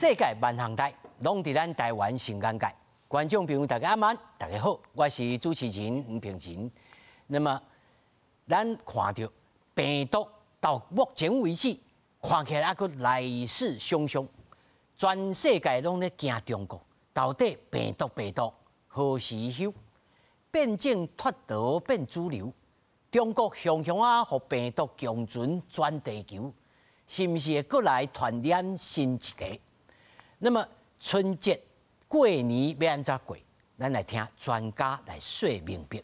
世界萬項代，攏佇咱台灣上眼界。觀眾朋友大家晚安，大家好，我是主持人吳平仁。那麼，咱看著病毒到目前為止，看起來猶閣來勢洶洶，全世界攏咧驚中國。到底病毒何時休？變種脫逃變主流，中國雄雄啊，予病毒共存全地球，是毋是會閣來傳染新一個？那麼春節過年欲按怎過？咱來聽專家來說明白。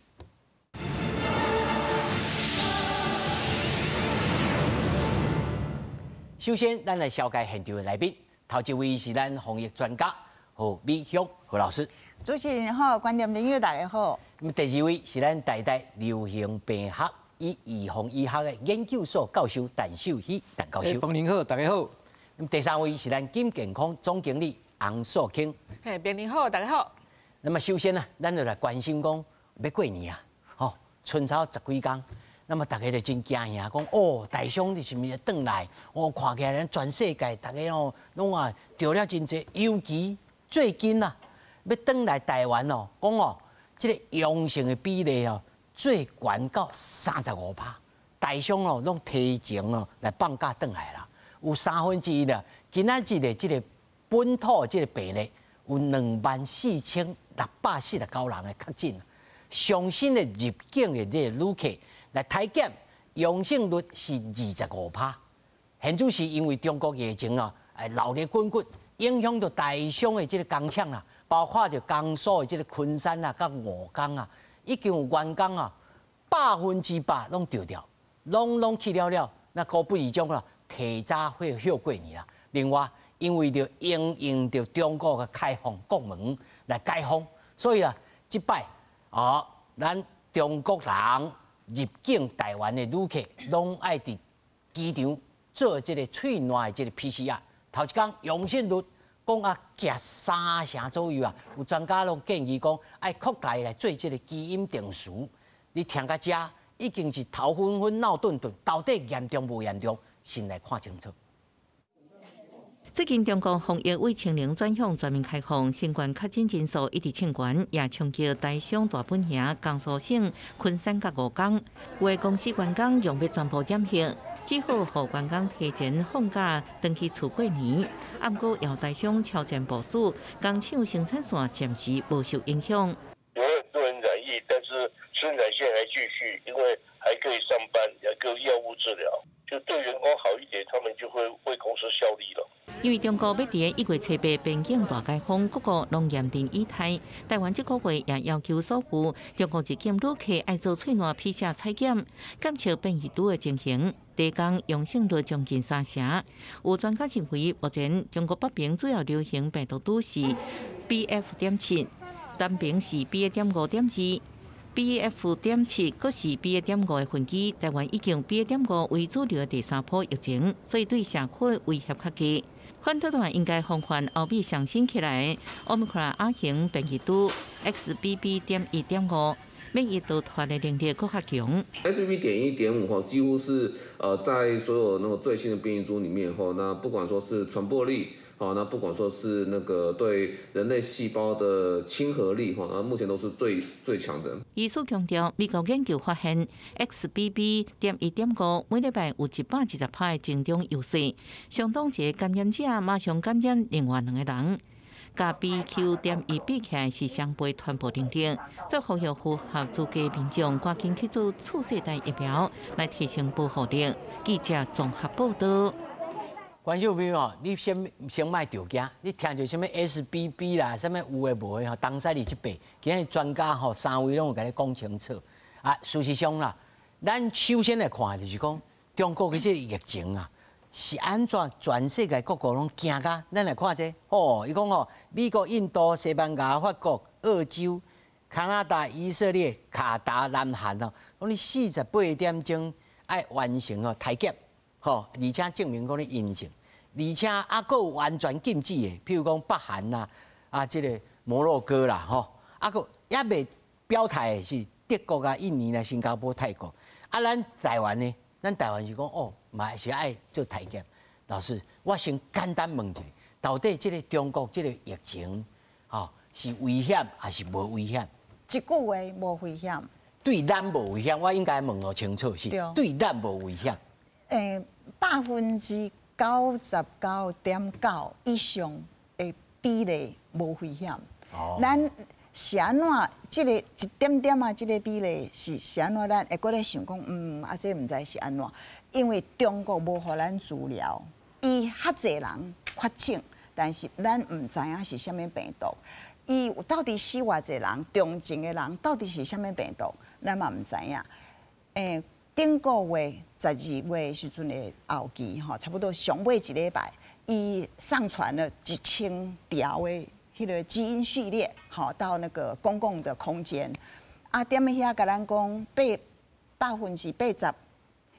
首先，咱來紹介現場的來賓，頭一位是咱防疫專家何美鄉何老師。主持人好，觀眾朋友大家好。那麼第二位是咱台大流行病學與預防醫學的研究所教授陳秀熙陳教授。彭您好，大家好。那麼第三位是咱金健康總經理洪素卿。嘿，彭您好，大家好。那麼首先呢，咱就來關心講欲過年啊，吼，春節十幾工，那麼大家就真驚嚇，講哦，台商是毋是會轉來？哦，看起來咱全世界大家哦，攏啊著了真濟，尤其最近啊，欲轉來台灣哦，講哦，這個陽性的比例哦，最懸到35%，台商哦，攏提前哦來放假轉來啦。有1/3啦，今仔日的這個本土的這個病例有24,649人的確診，上新的入境的這個旅客來體檢陽性率是25%，現主是因為中國疫情啊，鬧熱滾滾，影響著台商的這個工廠啊，包括著江蘇的這個昆山啊，佮吳江啊，已經有員工啊100%攏著掉，攏去了了，那高不宜種啦。提早會歇過年啦。另外，因為著因應著中國的開放國門來解封，所以啊，這擺哦，咱中國人入境台灣的旅客，攏愛佇機場做這個喙瀾的這個 PCR。頭一工陽性率講啊，夾三成左右啊。有專家攏建議講，愛擴大來做這個基因定序。你聽到這，已經是頭昏昏、腦頓頓，到底嚴重無嚴重？先來看清楚。最近中國防疫為清零轉向全面開放，新冠確診人數一直衝懸，也衝擊台商大本營江蘇省昆山佮吳江，有的公司員工用欲全部染疫，只好予員工提前放假轉去厝過年。啊，毋過有台商超前部署，工廠生產線暫時無受影響。有很多人染疫，但是生產線還繼續，因為還可以上班，也可以藥物治療。就對員工好一點，他們就會為公司效力了。因為中國欲佇1月7日邊境大解封，各國攏嚴陣以待。台灣這個月也要求所有中國入境旅客愛做喙瀾 PCR 採檢，檢測變異株的情形。第工陽性率將近三成。有專家認為，目前中國北邊主要流行病毒株是 BF.7，南邊是 BA.5.2。BF.7閣是 BA.5的分支，台灣已經 BA.5為主流的第三波疫情，所以對社區威脅較低。反倒來應該防範後壁上新起來的 Omicron 亞型變異株 XBB.1.5，免疫逃脫的能力閣較強。 XBB.1.5吼，幾乎是在所有那個最新的變異株裡面吼，那不管說是傳播力。好，那不管說是那個對人類細胞的親和力，哈，那目前都是最最強的。醫師強調，美國研究發現，XBB.1.5每禮拜有120%的增長優勢，相當一個感染者馬上感染另外兩個人。佮 BQ.1比起來是雙倍傳播能力。做呼籲符合資格民眾趕緊去做次世代疫苗，來提升保護力。記者綜合報道。觀眾朋友，你先先莫著驚，你聽著啥物 SBB 啦，啥物有的無的吼，東西佇這邊，今日專家吼三位攏有共你講清楚。啊，事實上啦，咱首先來看就是講，中國的這個疫情啊，是按怎全世界各國攏驚甲？咱來看這個，吼，伊講吼，美國、印度、西班牙、法國、澳洲、加拿大、以色列、卡達、南韓哦，講你48點鐘愛完成哦體檢。吼，而且證明講你陰性，而且猶閣有完全禁止的，譬如講北韓啦，啊，這個摩洛哥啦，吼，啊，閣猶未表態的是德國啊、印尼啦、新加坡、泰國。啊，咱台灣呢？咱台灣是講哦，嘛是愛做體檢。老師，我先簡單問一下，到底這个中國這个疫情，吼是危險抑是無危險？一句話，無危險。對咱無危險，我應該問予清楚是，對咱無危險。99.9以上的比例無危險。咱是按怎？這个一點點仔，這个比例是按怎？咱會閣咧想講，啊，這毋知是按怎？因為中國無予咱資料，伊較濟人確診，但是咱毋知影是啥物病毒。伊到底死偌濟人，重症的人到底是啥物病毒，咱嘛毋知影。頂個月12月時陣的後期吼，差不多上尾一禮拜，伊上傳了1000條的彼个基因序列，吼，到那個公共的空間。啊，踮咧遐共咱講80%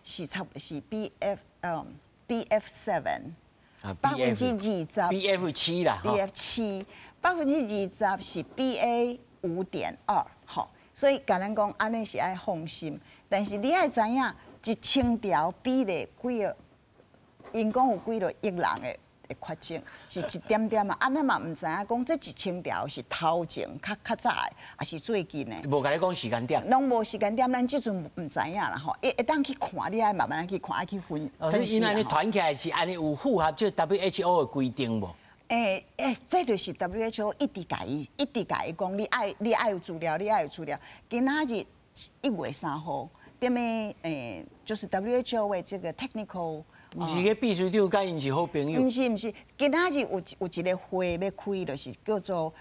是差是 BF7，20% BF7啦，BF7，20%是 BA.5.2，吼，所以共咱講按呢是愛放心。但是你愛知影，1000條比例幾个，𪜶講有幾落億人的確診，是一點點啊！啊，咱嘛毋知影講這1000條是頭前較較早的，抑是最近的。無共你講時間點。攏無時間點，咱這陣毋知影啦吼。會當去看，你愛慢慢去看，愛去分分析。所以𪜶按呢傳起來是按呢有符合這 WHO 的規定無？欸，這就是 WHO 一直共伊講，你愛有資料，你愛有資料。今仔日1月3號，踮咧就是 WHO 的這個 technical。毋是个秘書長佮𪜶是好朋友。毋是毋是，今仔日有一个會欲開，就是叫做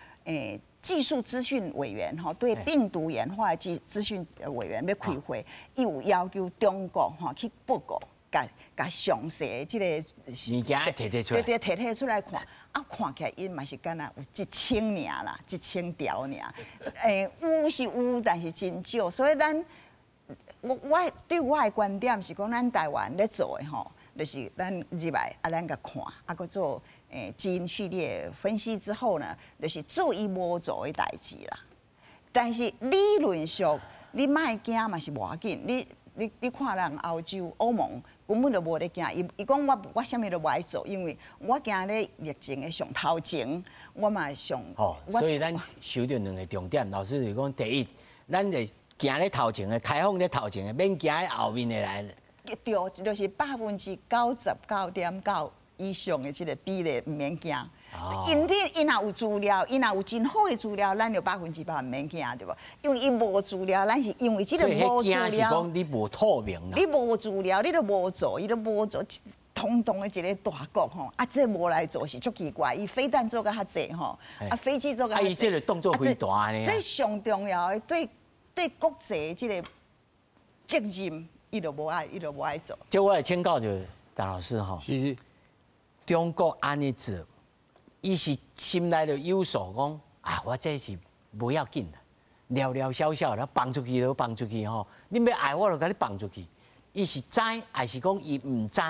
技術資訊委員吼，對病毒演化的資訊委員欲開會，伊有要求中國吼去報告，共共詳細這个物件提提出來，對對，提提出來看，啊，看起來𪜶嘛是敢若有一千爾啦，1000條爾，有是有，但是真少，所以咱我對我的觀點是講，咱台灣咧做的吼，就是咱入來啊，咱共看，啊，閣做基因序列分析之後呢，就是做伊無做的代誌啦。但是理論上，你莫驚嘛是無要緊。你看人歐洲歐盟根本就無咧驚，伊講我啥物都無愛做，因為我驚咧疫情的上頭前，我嘛上。哦，所以咱收著兩个重點，老師就是講，第一，咱會行咧頭前的，開放咧頭前的，免驚咧後面的來。對，就是99.9以上的這个比例毋免驚。𪜶𪜶若有資料，𪜶若有真好的資料，咱就100%毋免驚，對無？因為伊無資料，咱是因為這个無資料。是講你無透明啦。你無資料，你都無做，伊都無做，堂堂的一个大國吼，啊，這無來做是足奇怪。伊飛彈做甲較濟吼，啊，飛機做較濟。啊，伊這个動作非大呢。這上重要的對國際這个責任。伊就無愛做。這我來請教著陳老師吼。是是。中國按呢做，伊是心內就有數講啊，我這是無要緊啦，寥寥少少啦，放出去就放出去吼。你欲愛我就共你放出去。伊是知，抑是講伊毋知，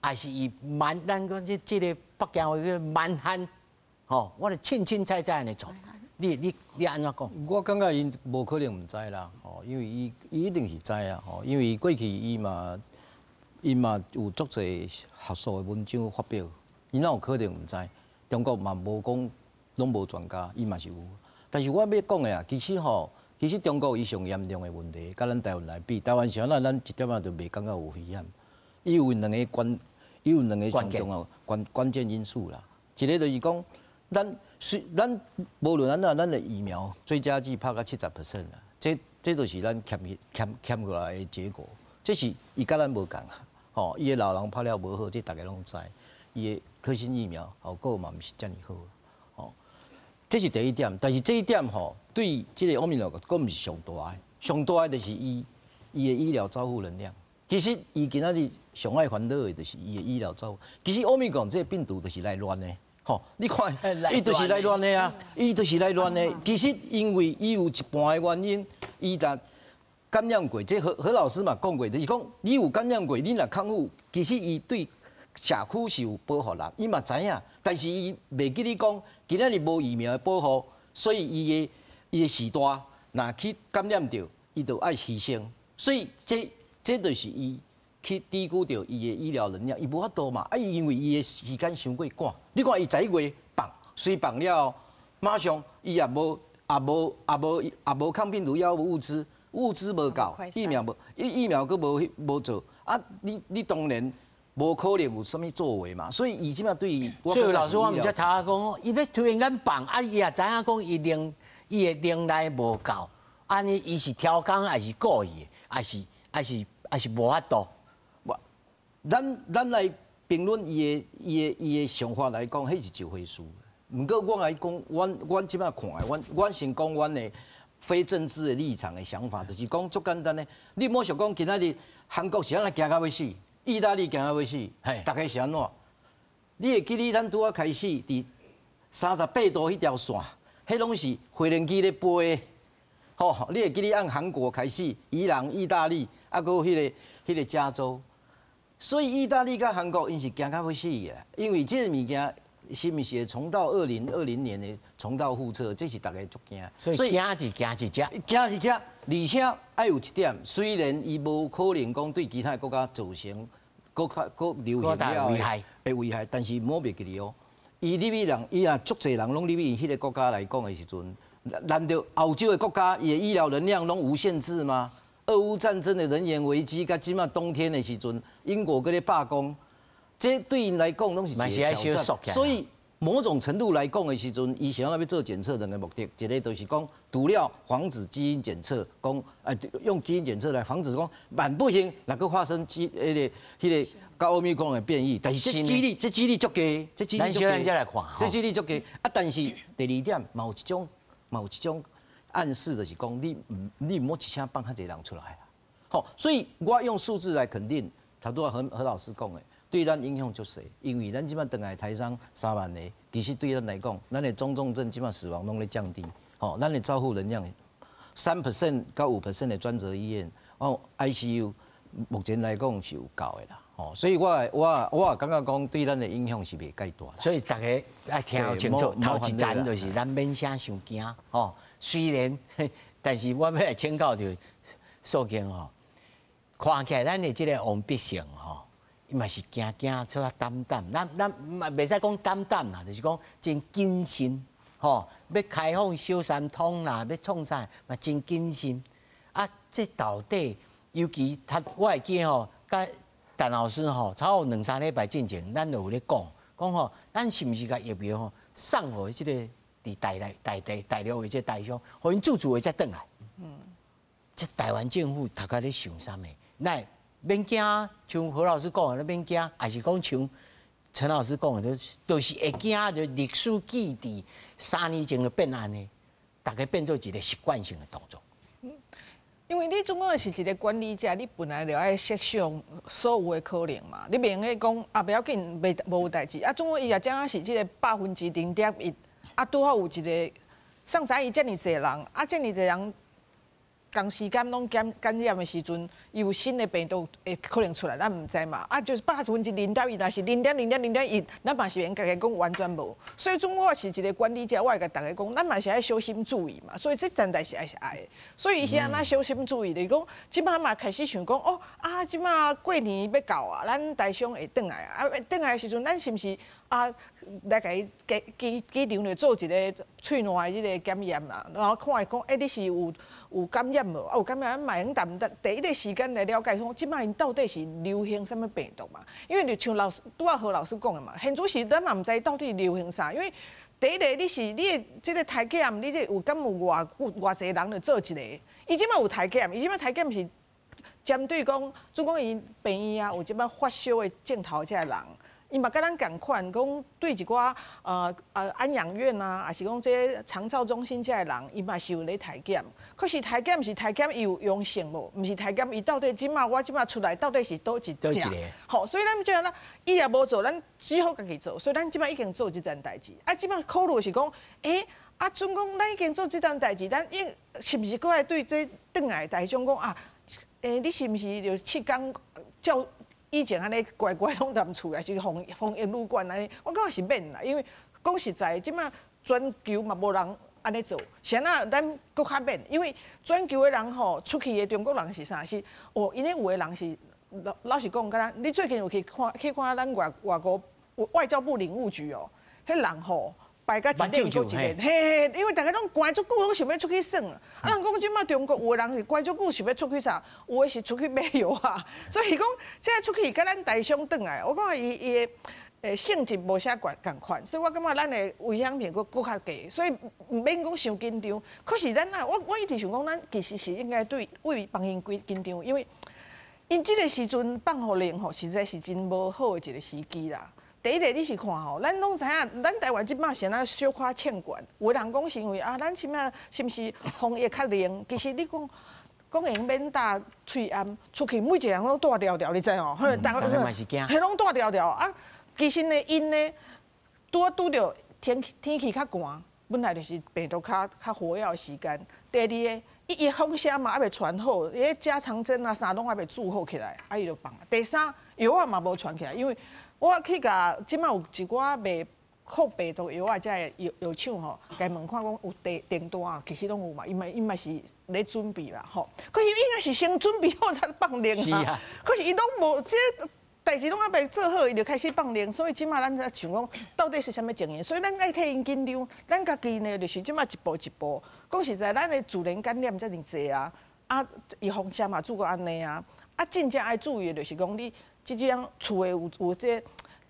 抑是伊瞞咱講這個北京話叫蠻漢，吼，我就凊凊彩彩按呢做。你按怎講？我感覺𪜶無可能毋知啦，吼，因為伊一定是知啊，吼，因為過去伊嘛有足濟學術的文章發表，伊哪有可能毋知？中國嘛無講攏無專家，伊嘛是有。但是我欲講的啊，其實吼，其實中國伊上嚴重的問題，佮咱台灣來比，台灣是按怎？咱一點仔都袂感覺有危險。伊有兩個上重要關鍵因素啦。一个就是講，咱無論按怎，咱的疫苗追加劑拍到70% 啦，這就是咱欠過來的結果。這是伊佮咱無仝啊，吼，伊的老人拍了無好，這逐家攏知。伊的科興疫苗效果嘛毋是遮爾好，吼，這是第一點。但是這一點吼，對這個奧密克戎閣毋是上大的，上大的就是伊的醫療照護能量。其實伊今仔日上愛煩惱的就是伊的醫療照護。其實奧密克戎這個病毒就是來亂的。吼，你看，伊就是來亂的啊！伊就是來亂的。其實因為伊有一半的原因，伊若感染過，這何老師嘛講過，就是講你有感染過，你若康復，其實伊對社區是有保護啦，伊嘛知影，但是伊袂記你講，今仔日無疫苗的保護，所以伊的序大若去感染著，伊就愛犧牲，所以這就是伊去低估著伊的醫療能量，伊無法度嘛。啊，伊因為伊的時間傷過趕，你看伊11月放，雖放了後，馬上伊也無、也無、也無、也無抗病毒藥物物資，物資無夠，疫苗無，疫苗閣無無做。啊，你當然無可能有啥物作為嘛。所以伊這擺對，所以老師我毋才頭仔講，伊欲突然間放，啊，伊也知影講伊的能力無夠，按呢伊是超工還是故意的，還是無法度？咱來評論伊的想法來講，彼是一回事。毋過我來講，阮這擺看的，阮先講阮的非政治的立場的想法，就是講足簡單的。你莫想講今仔日韓國是按怎驚甲欲死，意大利驚甲欲死，逐家是按怎？你會記得咱拄仔開始佇38度彼條線，彼攏是飛行機咧飛的。吼，你會記得按韓國開始，伊朗、意大利，啊，閣彼個加州。所以意大利佮韓國𪜶是驚甲欲死的，因為這個物件是毋是會重蹈2020年的重蹈覆轍？這是逐家足驚。所以驚是驚佇遮，驚佇遮，而且愛有一點，雖然伊無可能講對其他國家造成閣較閣流行了危害的危害，但是莫袂記得哦，伊入去人，伊若足濟人攏入去彼个國家來講的時陣，難道歐洲的國家伊的醫療能量攏無限制嗎？俄烏戰爭的能源危機，佮這馬冬天的時陣，英國閣咧罷工，這對𪜶來講攏是一個挑戰。所以某種程度來講的時陣，伊想欲做檢測兩個目的，一個就是講除了防止基因檢測，講用基因檢測來防止講萬不幸若閣發生基彼個彼個佮奧密克戎的變異，但是這幾率這幾率足低，這幾率足低，這幾率足低。啊，但是第二點嘛有一種嘛有一種暗示，就是講你毋好一聲放較濟人出來啊。好，所以我用數字來肯定，頭拄仔何老師講的，對咱影響足細，因為咱這擺轉來台商3萬個，其實對咱來講，咱的中重症這擺死亡攏咧降低，吼，咱的照護能量3% 到5% 的專責醫院，哦，ICU 目前來講是有夠的啦，吼，所以我也感覺講對咱的影響是袂蓋大。所以大家愛聽清楚，頭一層就是咱免啥傷驚，吼。雖然，但是我欲來請教著素卿吼，看起來咱的這个王必勝吼，伊嘛是驚驚出啊膽膽，咱嘛袂使講膽膽啦，就是講真謹慎，吼，欲開放小三通啦，欲創啥嘛真謹慎。啊，這到底尤其他，我會記吼，佮陳老師吼，差不多兩三禮拜進前，咱就有咧講，講吼，咱是毋是共疫苗吼送予這个佇大內大地大陸的這台商，予𪜶自主的才轉來。這台灣政府頭殼咧想啥物？那免驚，像何老師講的，免驚，還是講像陳老師講的，就是會驚，就歷史記佇3年前就變按呢，逐家變做一個習慣性的動作。因為你總共是一個管理者，你本來就愛設想所有的可能嘛，你袂用得講啊，不要緊，袂無代誌。啊，總共伊也怎影是這個0.1%，啊，拄好有一個送啥伊遮爾濟人，啊，遮爾濟人仝時間攏感染的時陣，伊有新的病毒會可能出來，咱毋知嘛。啊，就是0.1%，若是零點零點零點一，咱嘛是會用共伊講完全無。所以總我是一個管理者，我會共逐家講，咱嘛是愛小心注意嘛。所以這件代誌愛是愛的。所以伊是按怎小心注意？就是講，這擺嘛開始想講，哦，啊，這擺過年欲到啊，咱台商會轉來啊，啊，轉來的時陣，咱是毋是啊來共伊機場咧做一個喙瀾的這個檢驗啦，然後看伊講，欸，你是有感染無？啊，有感染，咱嘛會用當第一個時間來了解講，這擺𪜶到底是流行啥物病毒嘛？因為就像老師拄仔何老師講的嘛，現主時咱嘛毋知到底流行啥，因為第一個你是你的這個篩檢，你這有敢有偌偌濟人來做一個？伊這擺有篩檢，伊這擺篩檢是針對講，總講伊病院啊有這擺發燒的症頭這个人。伊嘛佮咱仝款，講對一寡安養院啊，抑是講這長照中心這个人，伊嘛是有咧篩檢。可是篩檢是篩檢，伊有陽性無？毋是篩檢，伊到底這擺我這擺出來到底是佗一隻？好，所以咱這樣啦，伊也無做，咱只好家己做。所以咱這擺已經做這件代誌。啊，這擺考慮是講，欸，啊，準講咱已經做這件代誌，咱應是毋是閣愛對這轉來台商講啊？欸，你是毋是就7工照？以前按呢乖乖攏踮厝，抑是防疫旅館按呢，我感覺是免啦，因為講實在，這擺全球嘛無人按呢做，啥那咱閣較免，因為全球的人吼出去的中國人是啥？是哦，𪜶咧有的人是老實講，敢若你最近有去看咱外國外交部領務局哦，彼人吼排甲一輪閣一輪，嘿嘿，因為逐家攏關足久，攏想欲出去耍。啊，人講這馬中國有的人是關足久，想欲出去啥？有的是出去買藥啊。所以講，這出去佮咱台商轉來，我感覺伊的性質無啥仝款，所以我感覺咱的危險性閣較低，所以毋免講傷緊張。可是咱啊，我一直想講，咱其實是應該對為幫𪜶緊張，因為𪜶這個時陣放予令吼，實在是真無好的一個時機啦。第一個你是看吼，咱攏知影，咱台灣這馬是按怎小可欠懸，有的人講是因為啊，咱啥物是毋是防疫較靈？其實你講講會用免罩喙罨出去，每一個人攏戴牢牢，你知吼？逐家嘛是驚，彼攏戴牢牢啊。其實呢，𪜶呢拄著天氣較寒，本來就是病毒較活躍的時間。第二个，伊風險嘛猶未傳好，伊加強針啊啥攏猶未注好起來，啊伊就放。第三，藥仔嘛無傳起來，因為我去共這馬有一寡賣抗病毒藥仔，這个藥廠吼，共問看講有訂單啊，其實攏有嘛，伊嘛是咧準備啦吼。可是應該是先準備好才放令啊，可是伊攏無這代誌攏猶未做好，伊就開始放令，所以這馬咱才想講到底是啥物情形，所以咱愛替𪜶緊張，咱家己呢就是這馬一步一步。講實在，咱的自然感染遮爾濟啊，啊，伊風險嘛做過按呢啊，啊，真正愛注意的就是講你這種厝的有這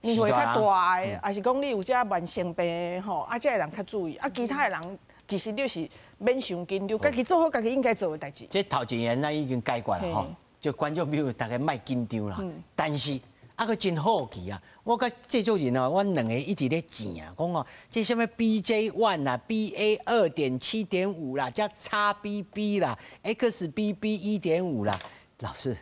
年歲較大的，抑是講你有這慢性病的吼，啊，這个人較注意，啊，其他的人其實就是免傷緊張，家己做好家己應該做的代誌。這頭一個咱已經解決了吼。就觀眾朋友逐家莫緊張啦，但是啊，閣真好奇啊！我佮製作人哦，阮兩个一直咧諍啊，講哦，這啥物 BJ one 啦，BA.2.75啦，加 XBB 啦，XBB 1.5啦，老師，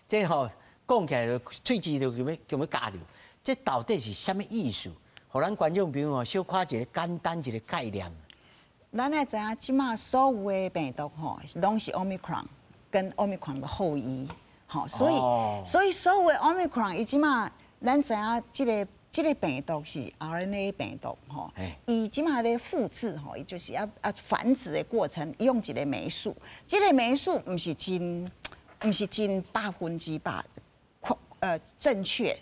這吼講起來就喙齒就欲咬著，這到底是啥物意思？予咱觀眾朋友哦，小可一个簡單一个概念。咱愛知影，這馬所有的病毒吼，攏是 Omicron 跟 Omicron 的後裔，吼，所以所有的 Omicron，伊這馬咱知影，這個病毒是 RNA 病毒，吼，伊這馬咧複製，吼，伊就是要繁殖的過程，用一個霉素，這個霉素毋是真100%正確，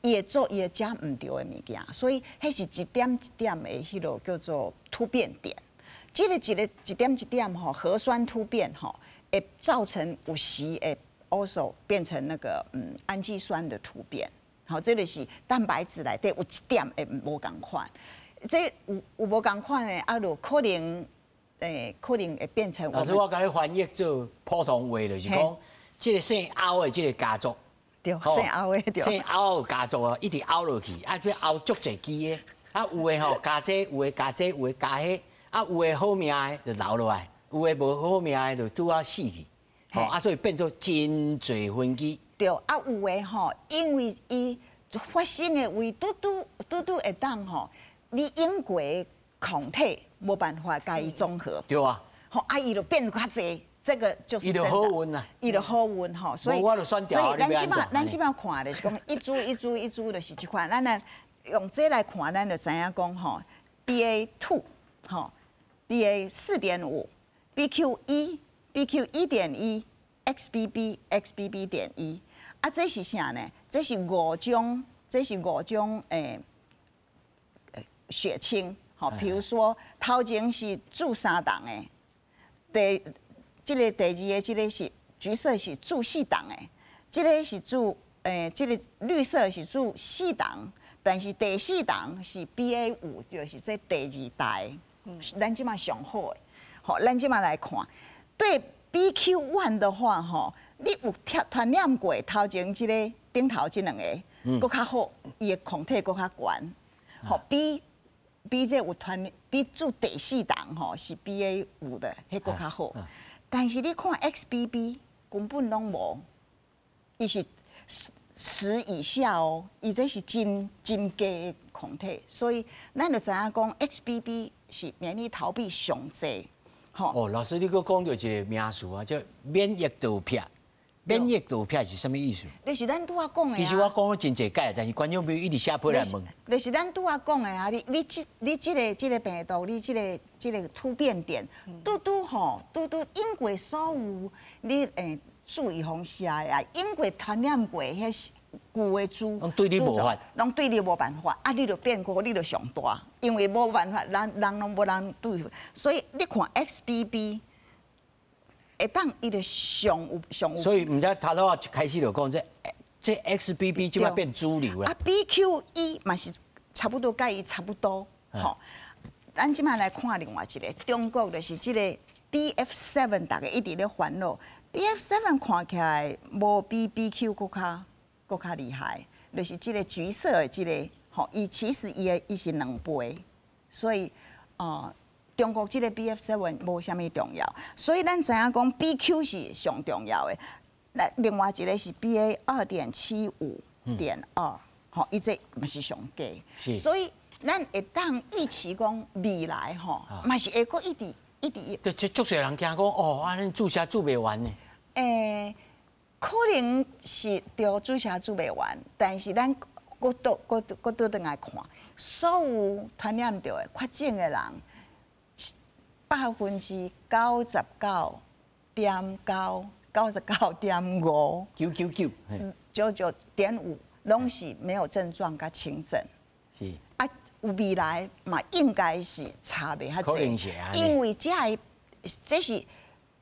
伊會做伊會食毋著的物件，所以彼是一點一點的彼個叫做突變點，這个一個一點一點吼核酸突變吼，會造成有時會 also 變成那個氨基酸的突變，好，這个是蛋白質內底有一點會無仝款，這有無仝款的啊，就可能會變成。老師，我共你翻譯做普通話，就是講，這个姓歐的這个家族，對，姓歐的對，姓歐的家族啊，一直拗落去，啊，欲拗足濟支的，啊，有的吼加這，有的加這，有的加彼，啊，有的好命的就留落來。有的無好命的就拄仔死去，吼啊，所以變做真濟分支。對，啊，有的吼，因為伊發生的位拄拄會當吼，你英國抗體無辦法共伊綜合。對啊。吼，啊，伊就變較濟，這個就是。伊就好運啊。伊就好運吼，所以所以咱這馬看的是講一株一株一株就是這款，咱來用這來看，咱就知影講吼，BA.2 吼，BA.4.5。BQ 1、BQ 1.1、XBB、XBB.1，啊，這是啥呢？這是五種血清，吼，比如說頭前是注三筒的，這個第二個這个是橘色是注四筒的，這个是注這个綠色是注四筒，但是第四筒是 BA.5，就是這第二代，咱這馬上好的。好，咱這馬來看，對 BQ one 的話，吼，你有傳染過頭前這個頂頭這兩个，閣較好，伊的抗體閣較懸。吼，比這有傳比注第四筒吼是 BA.5 的，彼閣較好。但是你看 XBB 根本攏無，伊是10以下哦，伊這是真低的抗體，所以咱就知影講 XBB 是免疫逃避上濟。哦，老師，你閣講著一个名詞啊，叫免疫逃避。免疫逃避是啥物意思？就是咱拄仔講的。其實我講了真濟擺，但是觀眾朋友一直寫批來問。就是咱拄仔講的啊，你這個病毒，你這個突變點，拄拄吼，拄拄經過所有你注预防射的啊，英国传染过彼旧的株，拢对你无法，拢对你无办法，啊，你就变高，你就上大，因为无办法，咱人拢无人对付，所以你看 XBB 会当伊就上有上有，所以毋知头拄仔一开始就讲这 XBB 这摆变主流啦。啊，BQ.1嘛是差不多，佮伊差不多，吼。咱这摆来看另外一个，中国就是这个 BF7，大家一直咧烦恼。BF7 看起来无比 BQ 阁较厉害，就是这个橘色的这个，吼，伊其实伊的伊是两倍，所以哦，中国这个 BF7 无啥物重要，所以咱知影讲 BQ 是上重要的。那另外一个是 BA.2.75.2，吼，伊这嘛是上低，所以咱会当预期讲未来吼，嘛是会阁一直一直。对，这足济人惊讲哦，按呢注射注袂完呢。欸，可能是著注射注袂完，但是咱阁倒阁阁倒转来看，所有传染著的确诊的人，99.9%，99.5，999， 99.5，拢是没有症状佮轻症。啊，有未来嘛，应该是差袂遐济，因为这个这是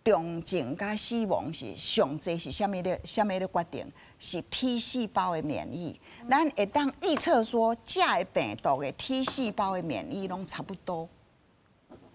重症佮死亡是上济是啥物咧？啥物咧决定？是 T 细胞的免疫。咱会当预测说，这个病毒的 T 细胞的免疫拢差不多，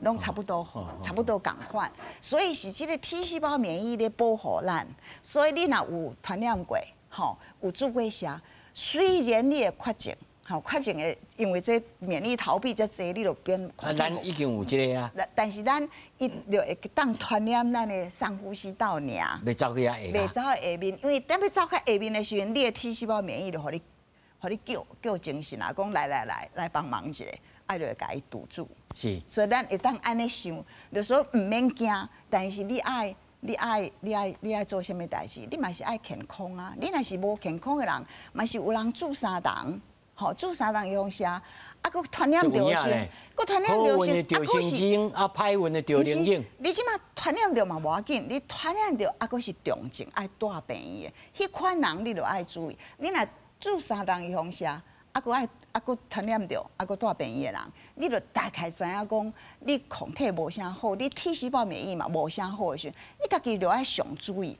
拢差不多，差不多仝款。所以是这个 T 细胞免疫咧保护咱。所以你若有传染过，吼，有注过射，虽然你会确诊，吼，确诊的，因为这免疫逃避遮济，你就变。啊，咱已经有这个啊。但是咱伊就会当传染咱的上呼吸道尔。袂走去遐下。袂走下面，因为等欲走较下面的时阵，你的 T 细胞免疫就予你，予你叫叫精神啊，讲来来来来帮忙一下，啊就会共伊堵住。所以咱会当按呢想，就说毋免惊，但是你爱。你爱你爱你爱做啥物代志？你嘛是爱健康啊！你若是无健康的人，嘛是有人注三筒，吼，注三筒预防射，啊，阁传染著时，阁传染著时，啊，阁是啊，歹运的著灵应。你这马传染著嘛无要紧，你传染著啊，阁是重症爱蹛病院的，彼款人你就爱注意。你若注三筒预防射，啊，阁爱啊，阁传染著，啊，阁蹛病院的人，你就大概知影讲，你抗体无啥好，你 T 细胞免疫嘛无啥好的时阵，你家己就爱上注意。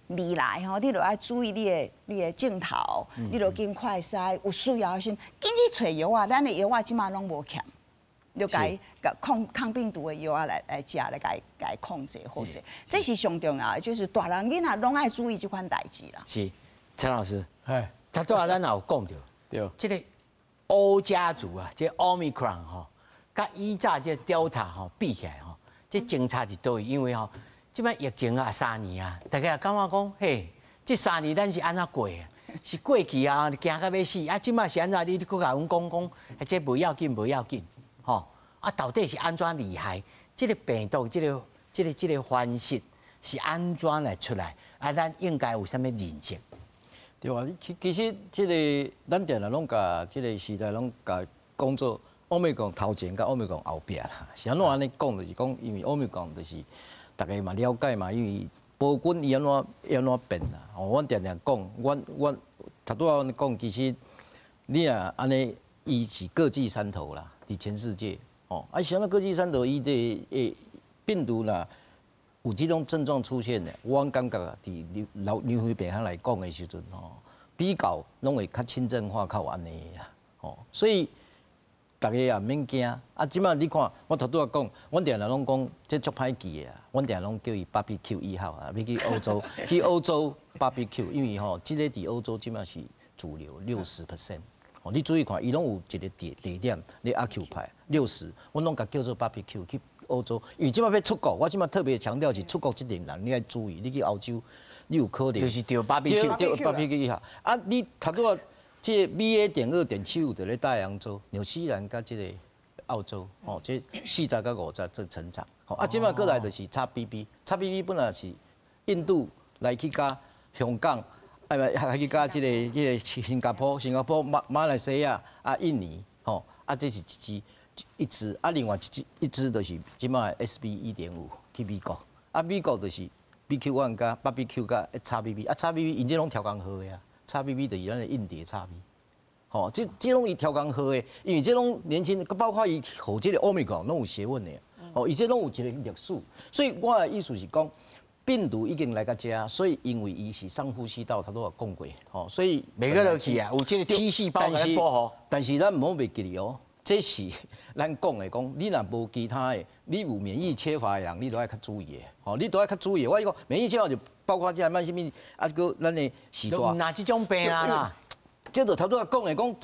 未来吼，你就爱注意你的症头，你就紧快筛，有需要的时阵，紧去揣药仔，咱的药仔这马拢无欠，就共伊抗病毒的药仔来食，来共伊控制好势。这是上重要的，就是大人囡仔拢爱注意这款代志啦。是，陈老师，哎，头拄仔咱也有讲著，这个 O 家族啊，这 Omicron 吼，佮以早这 Delta 吼比起来吼，这相差伫佗位？因为吼，这摆疫情啊三年啊，大家也感觉讲，嘿，这三年咱是按怎过啊？是过去啊，惊甲欲死啊！这摆是按怎？你阁共阮讲讲，这无要紧，无要紧，吼啊！到底是按怎厉害？这个病毒，这个方式是按怎来出来？啊，咱应该有啥物认识？对啊，其实这个咱定定拢共这个时代拢共讲做 Omicron 头前佮 Omicron 后壁啦。是按怎按呢讲？就是讲，因为 Omicron 就是大家嘛了解嘛，因为胞菌伊按怎按怎变啦。哦，阮定定讲，阮头拄仔按呢讲，其实你若按呢，伊是各据山头啦，伫全世界哦。啊，是按怎各据山头，伊这个病毒啦，有这种症状出现的，我感觉啊，伫流流行病学来讲的时阵吼，比较拢会较轻症化，较有按呢啦，吼，所以大家也毋免惊。啊，这马你看，我头拄仔讲，阮定定拢讲这足歹记的啊，阮定定拢叫伊 BBQ 1号啊，欲去欧洲，去欧洲 BBQ，因为吼，这个伫欧洲这马是主流60%。哦，你注意看，伊拢有一个地点咧 occupy 六十，阮拢共叫做 BBQ 去欧洲，因为这马欲出国，我这马特别强调是出国这阵人，你爱注意，你去欧洲，你有可能就是著 BBQ，著 BBQ 1号。啊，你头拄仔这个 BA.2.75就咧大洋洲、纽西兰佮这个澳洲，吼，这40到50这成长。吼，啊，这马过来就是 XBB，XBB 本来是印度来去佮香港，哎不，来去佮这个新加坡、新加坡、马来西亚啊、印尼，吼，啊，这是一支一支，啊，另外一支一支就是这马 XB 1.5去美国，啊，美国就是 BQ1 佮 BQ 佮 XBB，啊 XBB 𪜶這攏調工號的啊，XBB 就是咱的印度 XB，吼，這攏伊調工號的，因為這攏年輕，包括伊予這個奧密克戎攏有學問的，吼，伊這攏有一個歷史，所以我的意思是講，病毒已經來到遮，所以因為伊是上呼吸道，他都有講過，吼，所以袂閣落去啊，有這個 T 細胞來保護。但是咱毋好袂記得哦，這是咱講的講，你若無其他的，你有免疫缺乏的人，你都愛較注意的，吼，你都愛較注意。我講免疫缺乏就包括這慢性病，啊，閣咱的時代。哪這種病啊啦？這就頭拄仔講的，講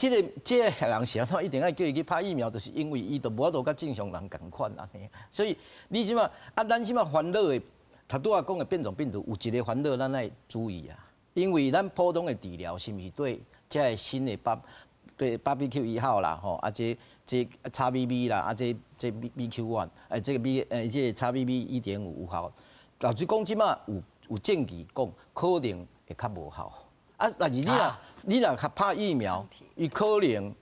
這個人是按怎一定愛叫伊去拍疫苗，就是因為伊就無法度佮正常人仝款按呢。所以你這馬啊，咱這馬煩惱的。頭拄仔講的變種病毒有一個煩惱，咱愛注意啊，因為咱普通的治療是毋是對這個新的八對 BQ 1號啦，吼啊這 XBB 啦，啊這 BQ1，哎這個 B 這個 XBB 1.5有效。老實講，這馬有證據講可能會較無效。啊，但是你若較拍疫苗，伊可能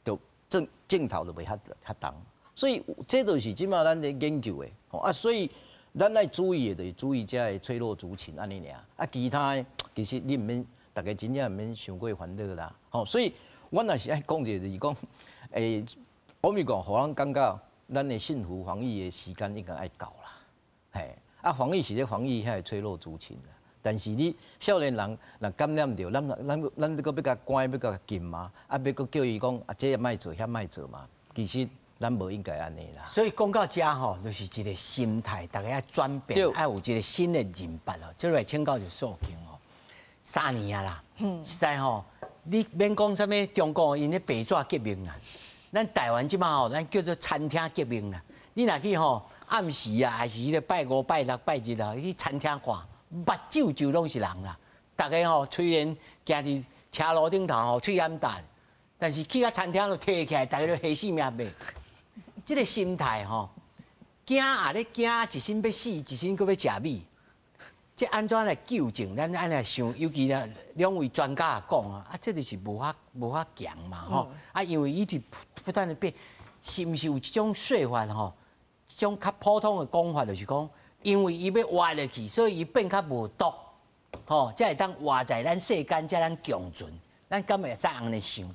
就症頭就袂遐遐重。所以這就是這馬咱咧研究的，吼啊，所以。咱愛注意的，就是注意這个脆弱族群按呢爾，啊，其他的其實你毋免，大家真正毋免傷過煩惱啦，吼。所以，阮也是愛講一個，就是講，奧密克戎予咱感覺，咱的幸福防疫的時間應該愛到啦，嘿，啊，防疫是咧防疫遐个脆弱族群啦，但是你少年人若感染著，咱閣欲共關，欲共禁嘛，啊，欲閣叫伊講啊，這莫做，遐莫做嘛，其實。咱無應該按呢啦。所以講到遮吼，就是一個心態，大家愛轉變，愛有一個新的認識哦。這來請教就素卿吼，3年啊啦，實在吼，你免講啥物中國𪜶咧白紙革命啦，咱台灣這馬吼，咱叫做餐廳革命啦。你若去吼暗時啊，還是彼個拜五、拜六、拜日啊，去餐廳看，目睭就攏是人啦。逐家吼雖然行佇車路頂頭吼，喙罨焦，但是去到餐廳就提起來，逐家都下死命買。這個心態吼，驚啊咧驚，一身欲死，一身閣欲食米。這按怎來糾正？咱按呢想，尤其咧兩位專家講啊，啊，這就是無法強嘛吼。啊，因為伊直不斷的變，是毋是有這種說法吼？這種較普通的講法就是講，因為伊欲活落去，所以伊變較無毒，吼，才會當活在咱世間，才咱共存。咱敢會使按呢想？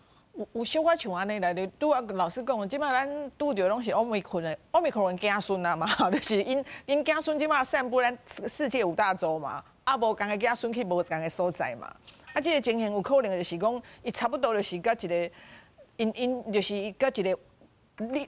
有小可像按呢來，就拄仔老師講，這馬咱拄著攏是奧密克戎的奧密克戎子孫啊嘛，就是𪜶子孫這馬散布咱世界五大洲嘛，啊無仝个子孫去無仝个所在嘛，啊這個情形有可能就是講，伊差不多就是佮一個，𪜶就是佮一個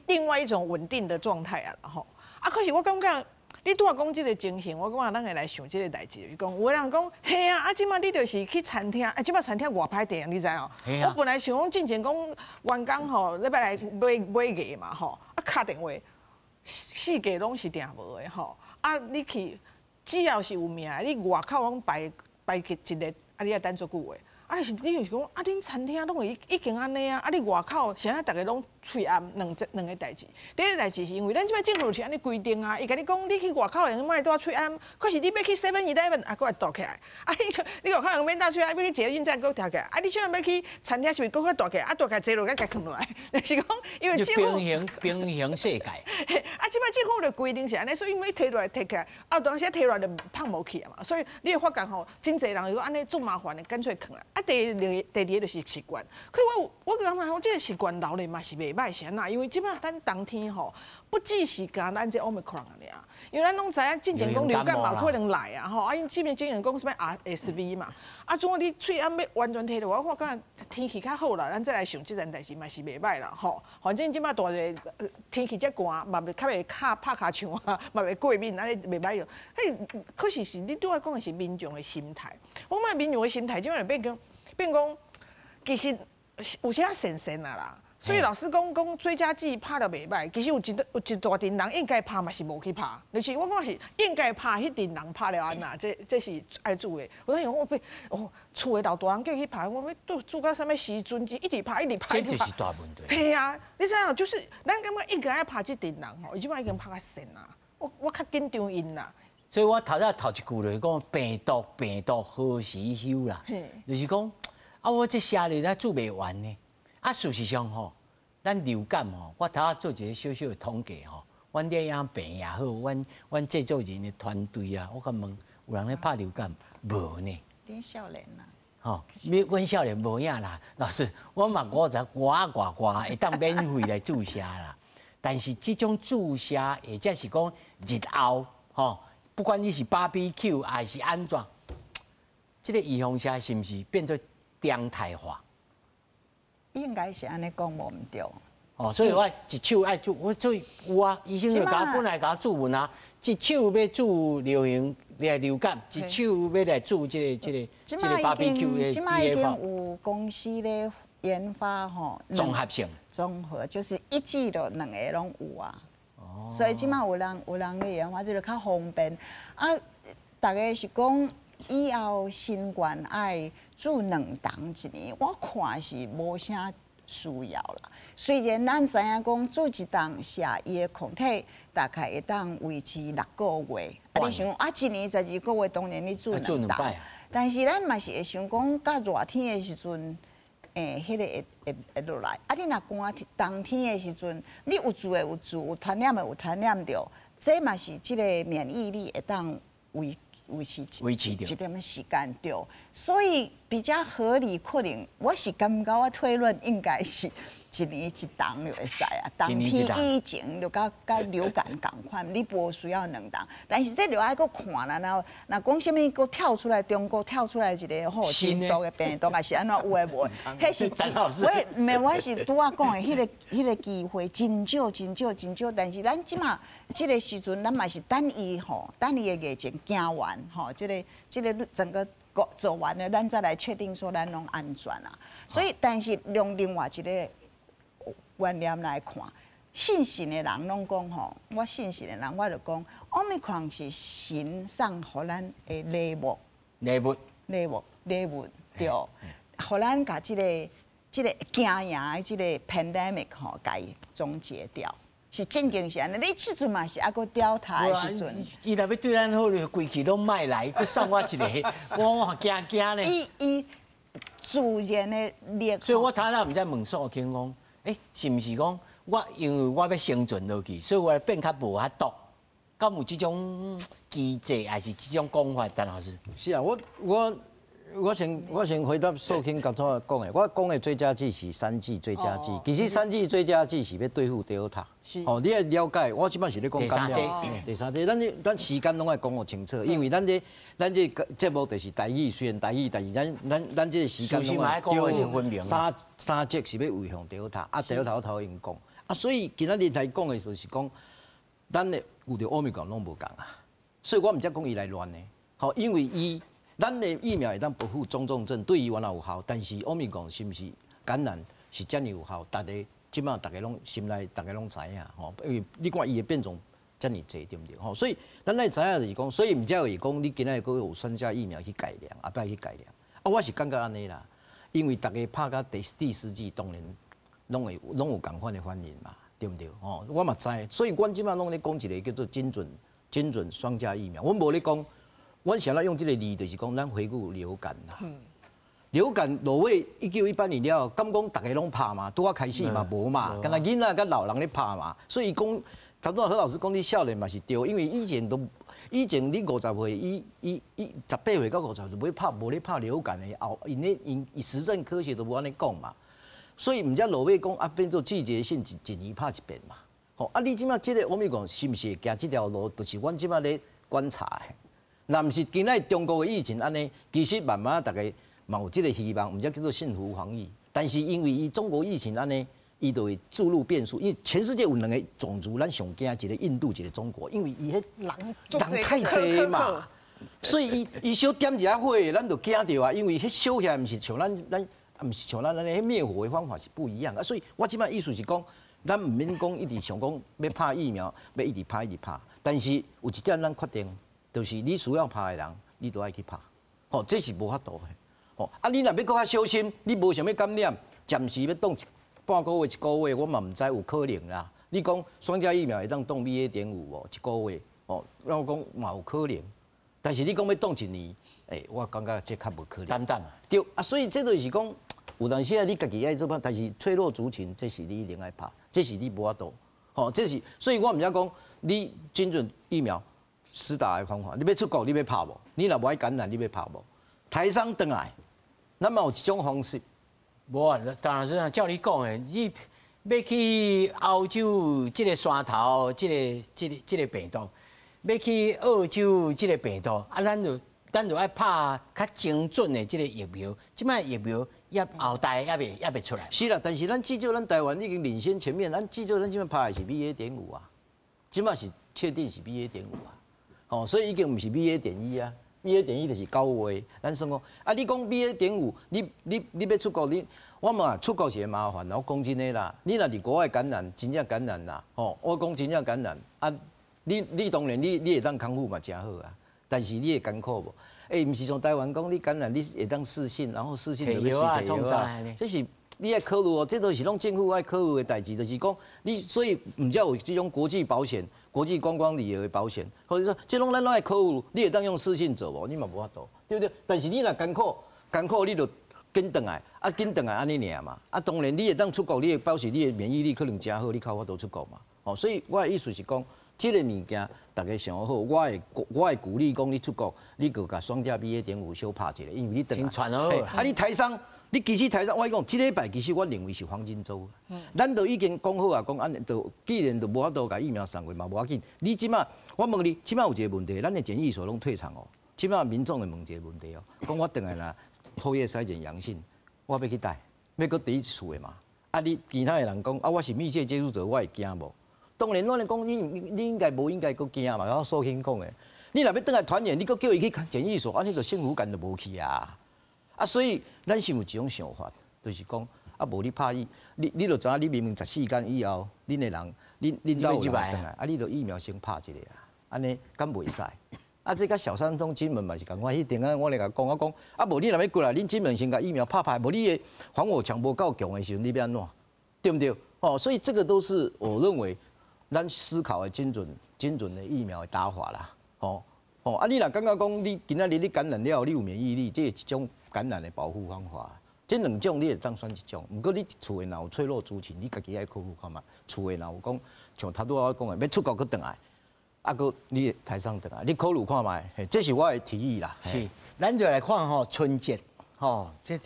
另外一種穩定的狀態啊吼，啊可是我感覺。你拄仔講這個情形，我感覺咱會來想這個代誌，就是講有的人講，嘿啊，啊這馬你就是去餐廳，啊這馬餐廳偌歹訂，你知哦？我本來想講進前講員工吼，禮拜來買買牙嘛吼，啊敲電話，四界攏是訂無的吼，啊你去只要是有名的，你外口攏排排一個，啊你愛等足久的。啊是，你就是講，啊恁餐廳攏會已經按呢啊，啊你外口啥逐家攏喙罨兩個代誌。第一個代誌是因為咱這擺政府是按呢規定啊，伊共你講你去外口會用莫帶喙罨，可是你欲去 Seven Eleven 啊，閣會戴起來。啊你外口用免帶喙罨，欲去捷運站閣戴起來。啊你這欲去餐廳是毋是閣較戴起來？啊戴起來坐落閣共囥落來，就是講因為政府平行世界。啊這擺政府的規定是按呢，所以欲提落來提起來，啊有當時提落來就放無去啊嘛。所以你會發覺吼，真濟人如果按呢足麻煩的，乾脆囥啦。啊，第二個就是習慣，可我感覺吼，這個習慣留咧嘛是袂䆀，是按怎？因為這擺咱冬天吼，不只是干咱這奧密克戎爾，因為咱攏知影進前講流感嘛有可能來啊吼，啊𪜶這邊之前講啥物 RSV 嘛，啊，怎你喙罨欲完全提落，我感覺天氣較好啦，咱再來想這件代誌嘛是袂䆀啦吼。反正這擺大熱天氣遮寒，嘛袂較袂敲拍尻槍啊，嘛袂過敏，按呢袂䆀用。彼可是是你拄仔講的是民眾的心態，我感覺民眾的心態這擺變講變講，其實有時仔神神啊啦。所以老師講講追加劑拍了袂䆀，其實有一大陣人應該拍嘛是無去拍，就是我講是應該拍彼陣人拍了按怎，這是愛注意。有當時我被哦厝的老大人叫伊去拍，我欲拄拄到啥物時陣，一直拍一直拍。這就是大問題。嘿啊，你知影就是咱感覺應該愛拍這陣人吼，伊這擺已經拍較神啊，我較緊張𪜶啦。所以我頭先頭一句就是講病毒何時休啦，就是講啊，我這寫咧咱做袂完呢。啊，事實上吼，咱流感吼，我頭仔做一個小小的統計吼，阮这样病也好，阮制作人的团队啊，我共问，有人咧拍流感无呢？恁少年啦，吼，你阮少年无影啦。老师，我嘛五十外外外，会当免费来注射啦。但是这种注射，或者是讲日后，吼，不管你是 BBQ 还是按怎，这个预防射是毋是变做常态化？应该是按呢讲无毋对。哦，所以我一手爱注，我做有啊，医生就共我本来共我注文啊，一手欲注流行来流感，一手欲来注这个 BBQ 的。这马已经有公司咧研发吼，综合性。综合就是一剂就两个拢有啊。哦。所以这马有人咧研发，这个较方便。啊，逐家是讲以后新冠爱注两筒一年，我看是无啥需要啦。虽然咱知影讲注一筒射，伊的抗体大概会当维持六个月。啊，你想啊，一年12个月，当然你注两筒。但是咱嘛是会想讲，到热天的时阵，彼个会落来。啊，你若寒天冬天的时阵，你有注的有注，有传染的有传染著，这嘛是这个免疫力会当维持维持一点时间对，所以比较合理可能，我是感觉我推论应该是一年一筒就会使啊。冬天以前就佮流感仝款，你无需要两筒，但是这就爱阁看啦。然后若讲啥物阁跳出来，中国跳出来一个吼新毒的病毒，还是按怎有的无的？彼是我毋是我是拄仔讲的，彼个机会真少真少真少，但是咱这马这个时阵，咱嘛是等伊吼，等伊的疫情行完吼，这个整个做完了，咱再来确定说咱拢安全啊。所以，但是用另外一个观念来看，信神的人拢讲吼，我信神的人我就讲，Omicron 是神送予咱的礼物，礼物，礼物，礼物，对，予咱共这个惊赢的这个 pandemic 吼，共伊终结掉。是正经是按呢，你这阵嘛是犹阁 Delta 的时阵，伊若欲对咱好，就规气拢莫来，阁送我一个，我惊惊咧。伊伊自然的力，所以我头仔毋知问素卿讲，是毋是讲我因为我欲生存落去，所以我变较无法度，敢有这种机制，还是这种讲法？陈老师？是啊，我先回答素卿刚才讲的，我讲的追加剂是三剂追加剂，其实三剂追加剂是欲对付 Delta。哦，你爱了解，我这摆是咧讲感染。第三剂，咱时间拢爱讲予清楚，因为咱这节目就是台语，虽然台语，但是咱这个时间拢爱对。三剂是欲预防 Delta，啊，Delta 我头先讲，啊，所以今仔日来讲的就是讲，咱的遇著 Omicron 拢无仝啊，所以我毋才讲伊来乱的，吼，因为伊。咱的疫苗会当保护中重症，对伊原来有效，但是 Omicron 是毋是感染是遮尔有效？大家这马逐家拢心内，逐家拢知影吼，因为你看伊的变种遮尔济，对毋对？吼，所以咱爱知影就是讲，所以毋才会讲你今仔日阁有双价疫苗去改良，后摆去改良。啊，我是感觉按呢啦，因为逐家拍到第四剂，当然拢有仝款的反应嘛，对毋对？吼，我嘛知，所以阮这马拢咧讲一个叫做精准双价疫苗，阮无咧讲。阮想要用这个字，就是讲咱回顾流感啦。流感落尾1918年了，敢讲逐家拢拍嘛？拄仔开始嘛无嘛，干焦囡仔佮老人咧拍嘛。所以讲，头拄仔何老师讲你少年嘛是对，因为以前你50岁以18岁到50岁就欲拍，无咧拍流感的后，𪜶咧𪜶实证科学都无按呢讲嘛。所以毋才落尾讲啊，变做季节性一年拍一遍嘛。吼啊，你这马这个 Omicron 是毋是会行这条路？就是阮这马咧观察的。若毋是今仔中国的疫情按呢，其实慢慢逐家嘛有这个希望，毋才叫做幸福防疫。但是因为伊中国疫情按呢，伊就会注入变数。因为全世界有两个种族，咱上惊一个印度，一个中国，因为伊彼人人太济嘛，所以伊小点一下火，咱就惊著啊。因为彼烧起来毋是像咱，毋是像咱按呢，彼灭火的方法是不一样啊。所以我这摆意思是讲，咱毋免讲一直想讲欲拍疫苗，欲一直拍一直拍。但是有一点咱确定，就是你需要拍的人，你都爱去拍，吼，这是无法度的，吼。啊，你若欲阁较小心，你无想欲感染，暂时欲挡一半个月、一个月，我嘛毋知有可能啦。你讲双价疫苗会当挡 BA.5无？一个月，哦，我讲嘛有可能。但是你讲欲挡一年，我感觉这较无可能。等等。对啊，所以这就是讲，有当时啊，你家己爱做，但是脆弱族群，这是你一定爱拍，这是你无法度。吼，這是所以我毋才講，你精準疫苗施打的方法，你欲出國你欲拍無？你若無愛感染，你欲拍無？台商轉來，咱嘛有一種方式。無啊，當然是照你講的，你欲去歐洲這个山頭，這个病毒，欲去澳洲這个病毒，啊，咱就愛拍較精準的這个疫苗。這擺疫苗也後代猶未出來。是啦，但是咱至少咱台灣已經領先前面，咱至少咱這擺拍的是 BA.5啊，這擺是確定是 BA.5啊，哦，所以已經毋是 BA.1啊，BA.1就是9月，咱算講啊，你講 BA.5，你欲出國你。我嘛出國是會麻煩，我講真的啦，你若佇國外感染，真正感染啦，吼，我講真正感染啊，你當然你會當康復嘛，誠好啊，但是你會艱苦無？欸，毋是像台灣講你感染你會當視訊，然後視訊就欲死提藥啊，這是你愛考慮哦，這都是攏政府愛考慮的代誌，就是講你所以毋才有這種國際保險、國際觀光旅遊的保險，或者說這攏咱攏愛考慮，你會當用視訊做無？你嘛無法度，對不對？但是你若艱苦，艱苦你就緊轉來，啊緊轉來按呢爾嘛，啊當然你會當出國，你會表示你的免疫力可能誠好，你較有法度出國嘛。哦，所以我的意思是講，這個物件大家想好，我會鼓勵講你出國，你閣共雙價 BA.5小拍一下，因為你轉來，啊你台商，你其實台商，我講這禮拜其實我認為是黃金週，咱都已經講好啊，講按呢都既然都無法度共疫苗送過嘛，無要緊。你這擺，我問你，這擺有一個問題，咱的檢疫所攏退場哦，這擺民眾會問一個問題哦，講我轉來啦。唾液篩檢陽性，我欲去佗，欲閣佇厝的嘛？啊，你其他的人講啊，我是密切接觸者，我會驚無？當然，我咧講你應該無應該閣驚嘛。我所興講的，你若欲轉來團圓，你閣叫伊去檢疫所，按呢就幸福感就無去啊！啊，所以咱是有一種想法，就是講啊，無你拍伊，你就知影，你明明14天以後，恁的人，恁兜有人轉來，啊，你就疫苗先拍一下啊，按呢敢袂使？啊，這佮小三通金門嘛是仝款，彼陣仔我來共講，我講啊，無你若欲過來，恁金門先共疫苗拍拍，無你的防火牆無夠強的時陣，你欲按怎？對毋對？哦，所以這個都是我認為咱思考的精準的疫苗的打法啦。哦哦，啊，你若感覺講你今仔日你感染了，你有免疫力，這是一種感染的保護方法。這兩種你會當選一種，毋過你厝的若有脆弱族群，你家己愛考慮看覓。厝的若有講像頭拄仔我講的，欲出國閣轉來。啊，閣你台商轉來，你考慮看覓，這是我的提議啦。是，咱就來看吼春節，吼，這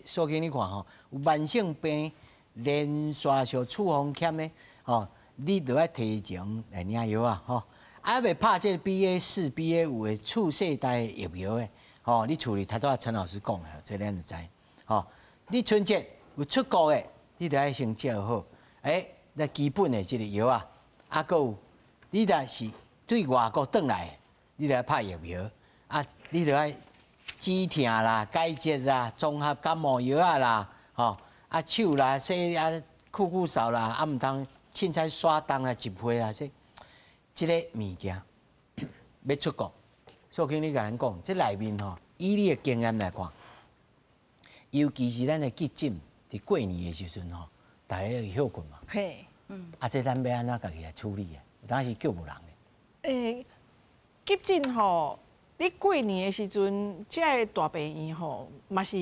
數據你看吼，有慢性病連續受處方簽的，吼，你就愛提前來領藥啊，吼，啊欲拍這個 BA4、BA5的次世代疫苗的，吼，你厝裡頭拄仔陳老師講的，這咱就知，吼，你春節有出國的，你就愛先照好，欸，那基本的這個藥啊，啊，閣有，你若是對外國轉來，你就愛拍疫苗，啊，你就愛止痛啦、解熱啦、綜合感冒藥啊啦，吼，啊手啦、洗啊、溼溼手啦，啊毋通凊彩耍動啦、入被啦，這个物件欲出國，所以你共咱講，這內面吼，以你的經驗來看，尤其是咱的急診，佇過年的時陣吼，大家會歇睏嘛，嘿，嗯，啊，這咱欲按怎家己來處理的？有當時叫無人的。欸，急診吼，你過年的時陣，這个大病院吼，嘛是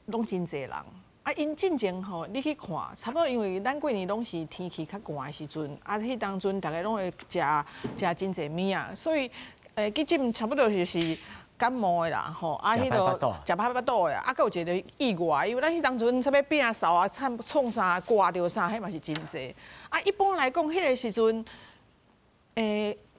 攏真濟人。啊，𪜶進前吼，你去看，差不多因為咱過年攏是天氣較寒的時陣，啊，彼當陣逐家攏會食食真濟物仔，所以急診差不多就是感冒的啦，吼，啊，彼個食歹腹肚的，啊，閣有一個意外，因為咱彼當陣啥物變啊嗽啊、慘創啥、割著啥，彼嘛是真濟。啊，一般來講，彼个時陣，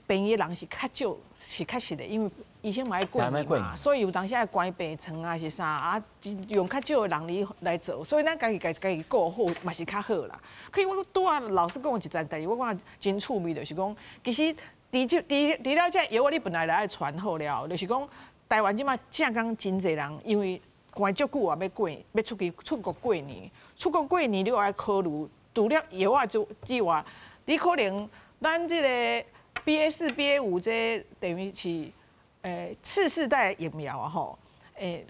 病院的人是較少，是確實的，因為醫生嘛愛過年嘛，所以有當時愛關病床啊是啥啊，用較少的人力來做，所以咱家己家己顧好嘛是較好啦。可是我拄仔老師講一件代誌，我感覺真趣味，就是講，其實除了這藥仔，你本來就愛傳好了，就是講台灣這擺正剛真濟人，因為寒足久啊，欲過欲出去出國過年，出國過年你愛考慮，除了藥仔之外，你可能咱這个 BA4、BA5這等於是次世代疫苗啊吼，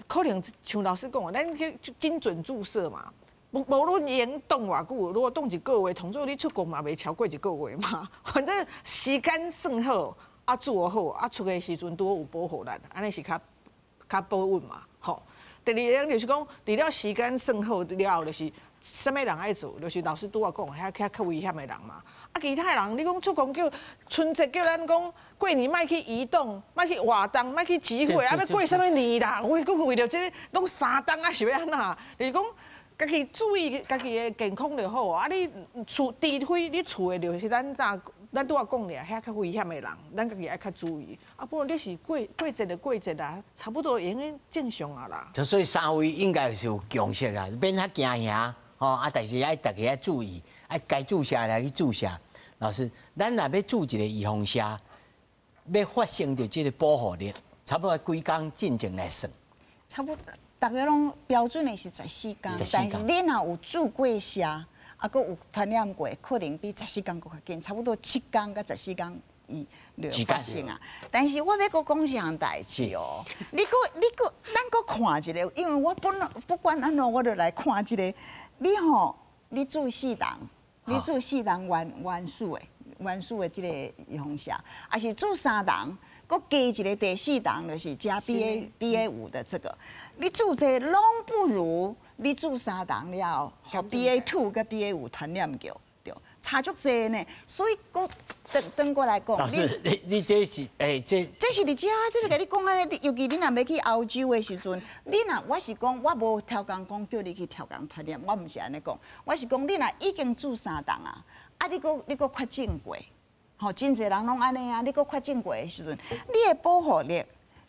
可能像老師講的，咱去精準注射嘛，無論會當偌久，如果擋一個月，同做你出國嘛袂超過一個月嘛，反正時間算好，啊注好，啊出去時陣拄好有保護力，按呢是較較保穩嘛，吼。第二個就是講，除了時間算好了後，就是啥物人愛做，就是老師拄仔講，遐較較危險的人嘛。啊，其他的人，你講出國叫春節叫咱講過年莫去移動，莫去活動，莫去集會，啊，欲過啥物年啦？我閣為著這個攏三冬啊，是欲按怎？就是講家己注意家己的健康就好。啊，你厝除非你厝的就是咱早咱拄仔講的遐較危險的人，咱家己愛較注意。啊，不過你是過過節就過節啊，差不多會用正常啊啦。就所以三位應該是有共識啊，免遐驚嚇。吼啊！但是愛大家愛注意，愛該注射來去注射。老師，咱若欲注一個預防射，欲發生著這個保護力，差不多幾工進前來算。差不多，逐家攏標準的是十四工，但是你若有注過射，啊，閣有傳染過，可能比十四工閣較緊，差不多7工佮十四工伊就發生啊。但是我欲閣講一項代誌哦，你閣你閣咱閣看一下，因為我本不管按怎，我就來看這個。你吼，你注四筒，你注四筒原原始的原始的這個預防射，抑是注三筒，閣加一個第四筒，就是加 BA.5 的這個，你注這攏不如你注三筒了後，予 BA.2 佮 BA.5 傳染著，對，差足濟呢。所以閣轉轉過來講，老師，你你這是欸，這這是佇遮，這個共你講按呢，尤其你若欲去歐洲的時陣，你若我是講，我無刁工講叫你去刁工傳染，我毋是按呢講，我是講你若已經注三筒啊，啊你閣你閣確診過，吼，真濟人攏按呢啊，你閣確診過的時陣，你的保護力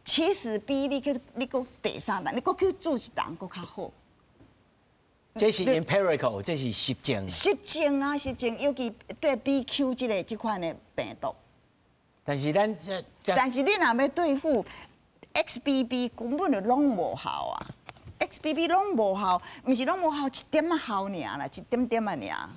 其實比你去你閣第三筒，你閣去注一筒閣較好。這是 empirical，這是實證。實證啊，實證，尤其對 BQ 這個這款的病毒。但是咱但是你若欲對付 XBB，根本就攏無效啊！XBB 攏無效，毋是攏無效，一點仔效爾啦，一點點仔爾，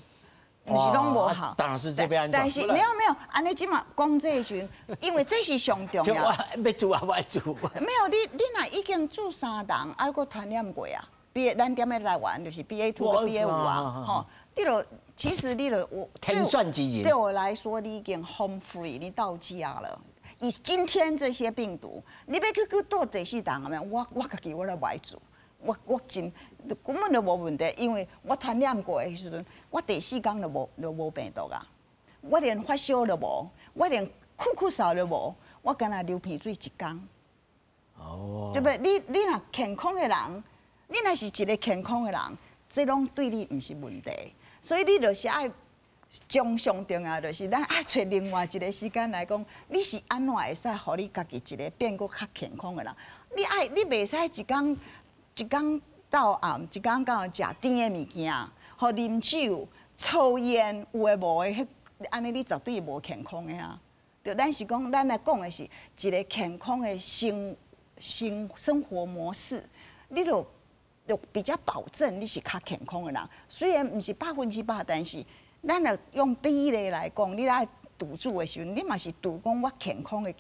毋是攏無效。當然是這邊。但是沒有沒有，按呢這馬講這個時陣，因為這是上重要。欲注抑無愛注。沒有，你你若已經注三筒，啊，閣傳染過啊。B 咱踮咧台灣就是 BA.2 佮 BA.5 啊，吼，你就其實你就我天選之人，對我來說，你已經 home free，你到家了。以今天這些病毒，你欲去閣倒第四筒啊？我我家己我來無注，我我真根本就無問題，因為我傳染過的時陣，我第四工就無就無病毒啊，我連發燒都無，我連咳咳嗽都無，我干焦流鼻水一工。哦，對不對？你你若健康的人。你若是一個健康的人，這攏對你毋是問題，所以你就是愛將上重要，就是咱愛揣另外一個時間來講，你是按怎會使予你家己一個變閣較健康的人？你愛你袂使一工一工到暗，一工到暗食甜的物件，予啉酒、抽菸，有的無的，彼按呢你絕對無健康的啊！對，咱是講，咱來講的是一個健康的生生生活模式，你就。就比較保證你是較健康的人，雖然毋是100%，但是咱若用比例來講，你來賭注的時陣，你嘛是賭講我健康的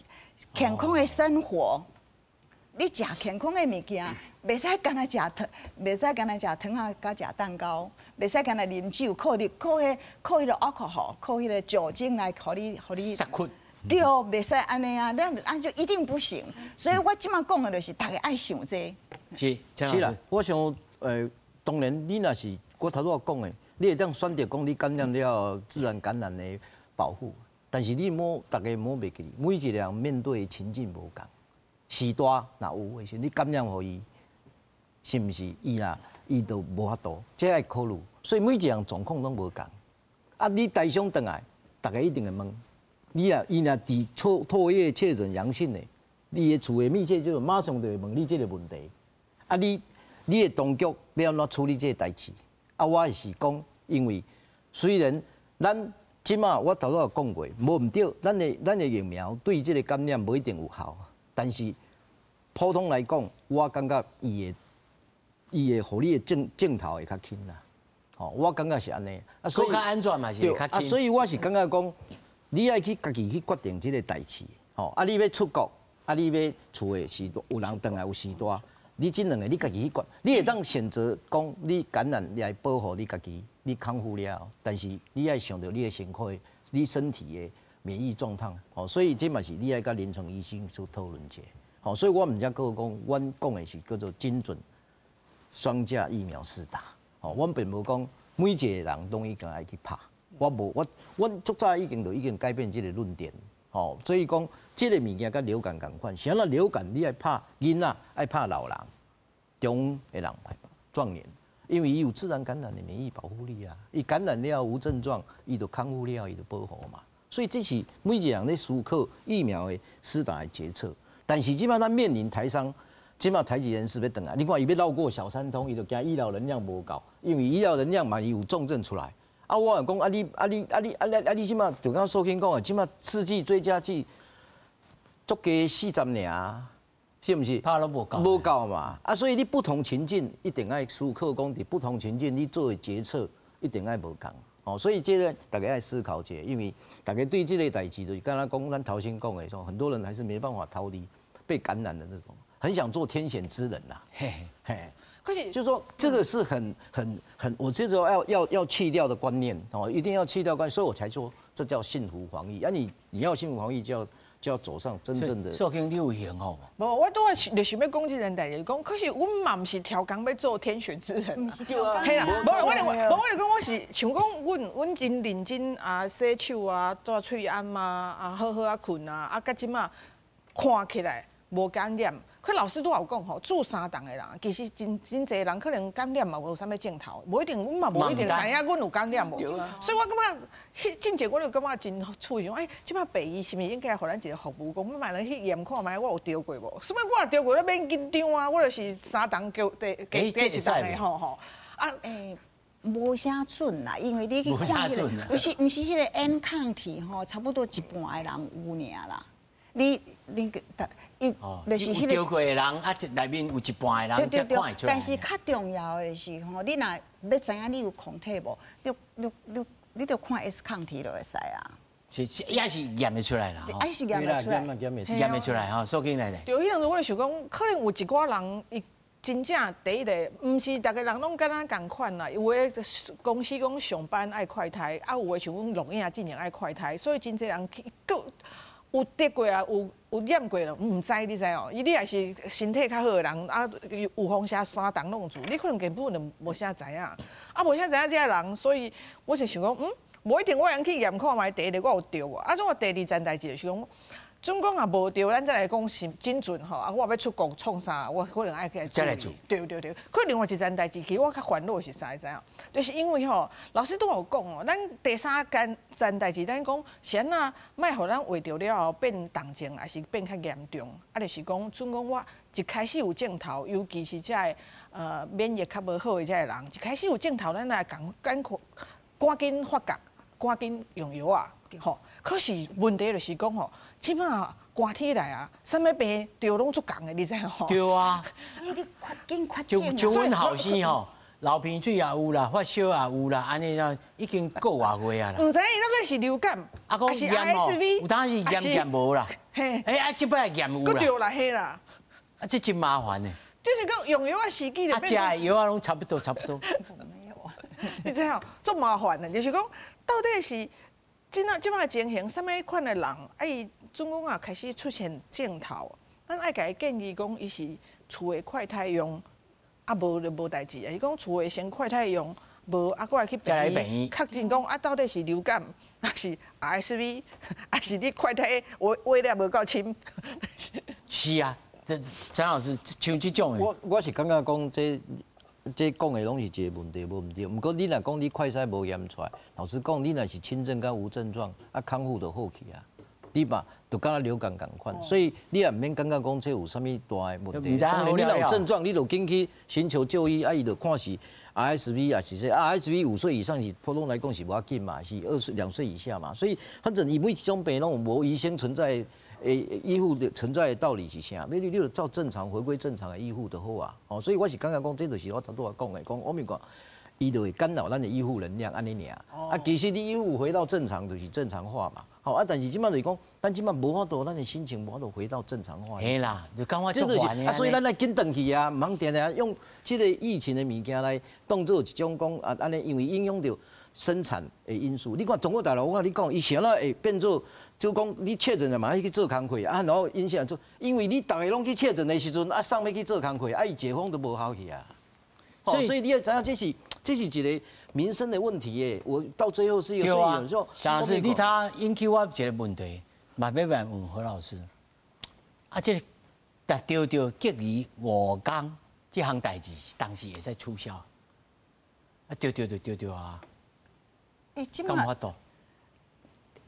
健康的生活，你食健康的物件，袂使干焦食糖，袂使干焦食糖仔佮食蛋糕，袂使干焦啉酒，靠你靠彼靠彼个 alcohol，靠彼个酒精來予你予你。殺菌。對，袂使按呢啊，咱按就一定不行。所以我這馬講的就是，大家愛想這個。是，是啦，我想，當然你若是我頭拄仔講的，你會當選擇講你感染了自然感染的保護，但是你莫逐家莫袂記，每一個人面對的情境無仝，序大若有的時，你感染予伊，是毋是？伊若伊就無法度，這愛考慮。所以每一個人狀況攏無仝。啊，你台商轉來，逐家一定會問。你若伊若佇唾唾液確診陽性的，你的厝的密切就馬上就會問你這個問題。啊你，你的當局欲按怎處理這個代誌？啊，我是講，因為雖然咱這馬我頭拄有講過，無毋對，咱的疫苗對這個感染無一定有效，但是普通來講，我感覺伊會伊會予你的症症頭會較輕啦。吼，我感覺是按呢。啊，所以較安全嘛是較輕。啊，所以我是感覺講，你愛去家己去決定這個代誌。吼，啊，你欲出國，啊，你欲厝的是有人轉來有序大。你這兩个你家己去決，你會當選擇講你感染來保護你家己，你康復了，但是你愛想著你的身體，你身體的免疫狀況，吼，所以這嘛是你愛佮臨床醫生去討論者，吼，所以我毋才閣講，阮講的是叫做精準雙價疫苗施打，吼，阮并无讲每一个人拢应该爱去拍。我无，我阮足早已经就已经改变这个论点，吼，所以讲这个物件佮流感仝款，啥物流感你爱拍囡仔，爱拍老人，中的人爱拍壮年，因为伊有自然感染的免疫保护力啊，伊感染了无症状，伊就康复了，伊就保护嘛。所以这是每一个人咧思考疫苗的施打的决策。但是这摆咱面临台商，这摆台籍人士欲转来，你看伊欲绕过小三通，伊就惊医疗能量无够，因为医疗能量嘛伊有重症出来。啊，我讲啊你啊你啊你啊你啊你这摆就敢素卿讲的，这摆四剂追加剂足加40尔，是毋是？拍拢无够。无够嘛。啊，所以你不同情境一定爱思考讲，伫不同情境你做的决策一定爱无仝。哦，所以这个大家爱思考一下，因为大家对这个代志就是敢若讲咱头先讲的，说很多人还是没办法逃离被感染的那种，很想做天选之人呐。嘿嘿，可是就是说这个是很很很，我这时候要去掉的观念哦，一定要去掉观念，所以我才说这叫幸福防疫。啊你，你要幸福防疫，就要走上真正的。素卿你有型吼？无，我拄仔就想欲讲这件代志，讲可是阮嘛毋是超工欲做天选之人。毋是对啊。嘿啦，无，我就无，我就讲我是像讲，阮真认真啊，洗手啊，戴喙罨啊，啊，好好啊睏啊，啊，到这马看起来无感染。可老师拄有讲吼，注三剂的人，其实真真济人可能感染嘛无啥物症头，无一定，阮嘛无一定知影阮有感染无。所以我感觉，彼进前我就感觉真趣味，哎，这马病院是毋是应该予咱一个服务，讲阮嘛通去验看觅我有著过无？啥物我若著过，我免紧张啊，我就是三剂叫加加一剂的吼吼。啊，欸，无啥准啦，因为你去看彼个，毋是彼个 N 抗体吼，差不多一半的人有尔啦。你伊就是彼个著过的人，啊，这内面有一半的人才看会出来。但是较重要的是吼，你若欲知影你有抗体无，你著看 S 抗体就会使啊。是，也是验会出来啦。也是验会出来，验会出来吼，素卿来咧。对，彼阵我就想讲，可能有一寡人伊真正第一个，毋是逐个人拢敢若仝款啦。有的公司讲上班爱快筛，啊，有的像阮录影进前爱快筛，所以真济人去阁有得过啊，有染过了，毋知你知哦。伊你若是身体较好的人，啊，有风险三剂拢注，你可能根本就无啥知影。啊，无啥知影这个人，所以我就想讲，无一定我通去验看觅，第一个我有著无？啊，总我第二件代志就是讲，准讲也无著，咱再来讲是精准吼。啊，我欲出国创啥，我可能爱去再来做。对对对。可另外一件代志，其实我较烦恼是啥，你知影？就是因为吼，老师拄有讲哦，咱第三件代志，咱讲是按怎莫予咱患著了后变重症，还是变较严重？啊，就是讲，准讲我一开始有症头，尤其是这个免疫较无好的这个人，一开始有症头，咱来赶赶快赶紧发觉，赶紧用药啊。吼，可是问题就是讲吼，这马寒天来啊，啥物病著拢足仝的，你知吼？对啊。所以你赶紧确诊。就阮后生吼，流鼻水也有啦，发烧也有啦，按呢啦，已经个外月啊啦。毋知影伊到底是流感，啊，讲验吼，有当时验验无啦。嘿。欸，啊，这摆验有啦。阁著啦，嘿啦。啊，这真麻烦呢。就是讲用药的时机就变。啊，食的药啊，拢差不多，差不多。没有啊。你知影，足麻烦的，就是讲到底是。这摆情形，啥物款的人，啊伊总共啊开始出现症头，咱爱共伊建议讲，伊是厝的快筛用，啊无就无代志啊。伊讲厝的先快筛用，无啊，阁爱去病院确认讲啊，到底是流感，还是 RSV，还是你快筛微粒无够深？是啊，陈老师像这种的，我是感觉讲这。这讲的拢是一个问题，无毋对。毋过你若讲你快筛无验出来，老实讲，你若是轻症佮无症状，啊康复就好去啊。你嘛就敢若流感仝款，所以你也毋免感觉讲这有啥物大的问题。当然你若有症状，你就紧去寻求就医，啊伊就看是 RSV 啊，是说 RSV 5岁以上是普通来讲是无要紧嘛，是2岁2岁以下嘛。所以反正伊每一种病拢有无医生存在。欸，医护的存在的道理是啥？你就照正常回归正常的医护就好啊。哦，所以我是感觉讲，这就是我头拄仔讲的，讲我咪讲，伊就会干扰咱的医护能量，按呢尔。啊，其实你医护回到正常就是正常化嘛。好啊，但是这摆就是讲，咱这摆无法度，咱的心情无法度回到正常化。嘿啦，就感觉足烦的。啊，所以咱爱紧转去啊，毋通定定用这个疫情的物件来当做一种讲啊，按呢，因为影响著生产的因素。你看中国大陆，我共你讲，伊啥物会变做？就讲你确诊了嘛，爱去做工课啊，然后影响做，因为你逐个拢去确诊的时阵，啊，送欲去做工课，啊，伊解封都无效去啊。所以你要知影，这是这是一个民生的问题耶。我到最后是一个对啊，但是你他引起我一个问题，嘛欲问何老师，啊，这个著著隔离五工这项代志，当时会使取消？啊，著著就著著啊，敢有法度？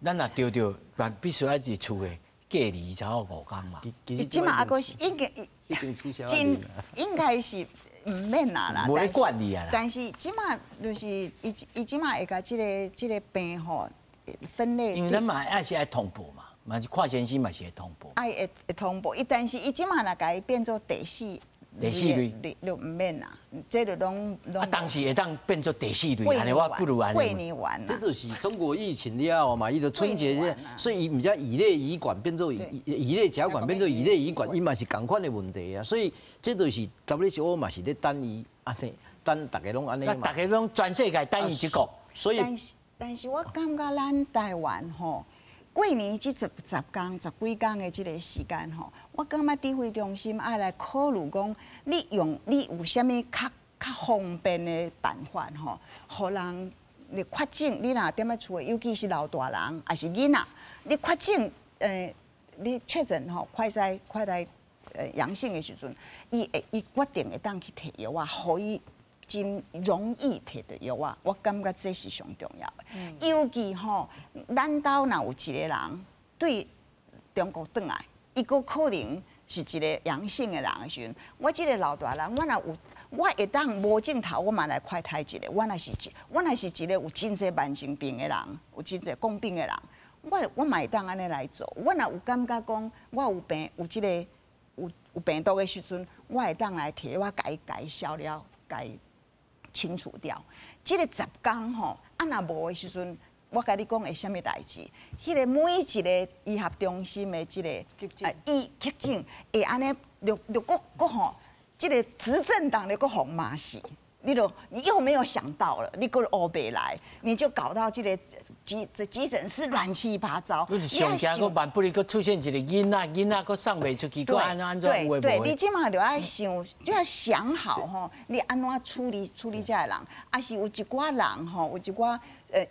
咱若著著，必须愛佇厝的隔離才好五工嘛。這馬抑閣是應該已經取消真應該是毋免啦啦。無咧管你啊。但是這馬就是伊伊這馬會共這個病吼分類。因為咱嘛愛是愛通報嘛，嘛是看先生嘛是會通報。愛會會通報，伊但是伊這馬若共伊變做第四。第四類就毋免啦，這就攏啊，當時會當變做第四類，按呢我不如按呢。過年完這就是中國疫情了後嘛，伊就春節，所以伊毋才乙類乙管變做乙類甲管變做乙類乙管，伊嘛是仝款的問題啊。所以這就是 WHO 嘛是咧等伊按呢，等逐家攏按呢嘛。逐家攏全世界等伊一個。所以，但是我感覺咱台灣吼。過年這十十工、十幾工的這個時間吼，我感覺指揮中心愛來考慮講，你用你有啥物較較方便的辦法吼，予人你確診，你若踮咧厝的，尤其是老大人，抑是囡仔，你確診，你確診吼，快篩快來陽性的時陣，伊會伊決定會當去提藥啊，予伊真容易提著藥啊，我感覺這是上重要的。尤其吼，咱兜若有一個人對中國轉來，伊閣可能是一個陽性的人的時陣，我這個老大人，我若有我會當無症頭，我嘛來快篩一下。我若是一個有真濟慢性病的人，有真濟共病的人，我嘛會當按呢來做。我若有感覺講我有病，有這個有病毒的時陣，我會當來提我共伊共伊消了，共伊清除掉。這個十工吼，啊若無的時陣，我共你講會啥物代誌？彼個每一個醫學中心的這個醫急診會按呢，就就閣閣吼，這個執政黨的閣予罵死。你就你又沒有想到了，你閣烏白來，你就搞到這個急診室亂七八糟。你上驚閣萬不利閣出現一個囡仔，囡仔閣送袂出去，閣按怎按怎有的無的。對，你這馬就愛想，就要想好吼，你按怎處理處理這个人，抑是有一寡人吼，有一寡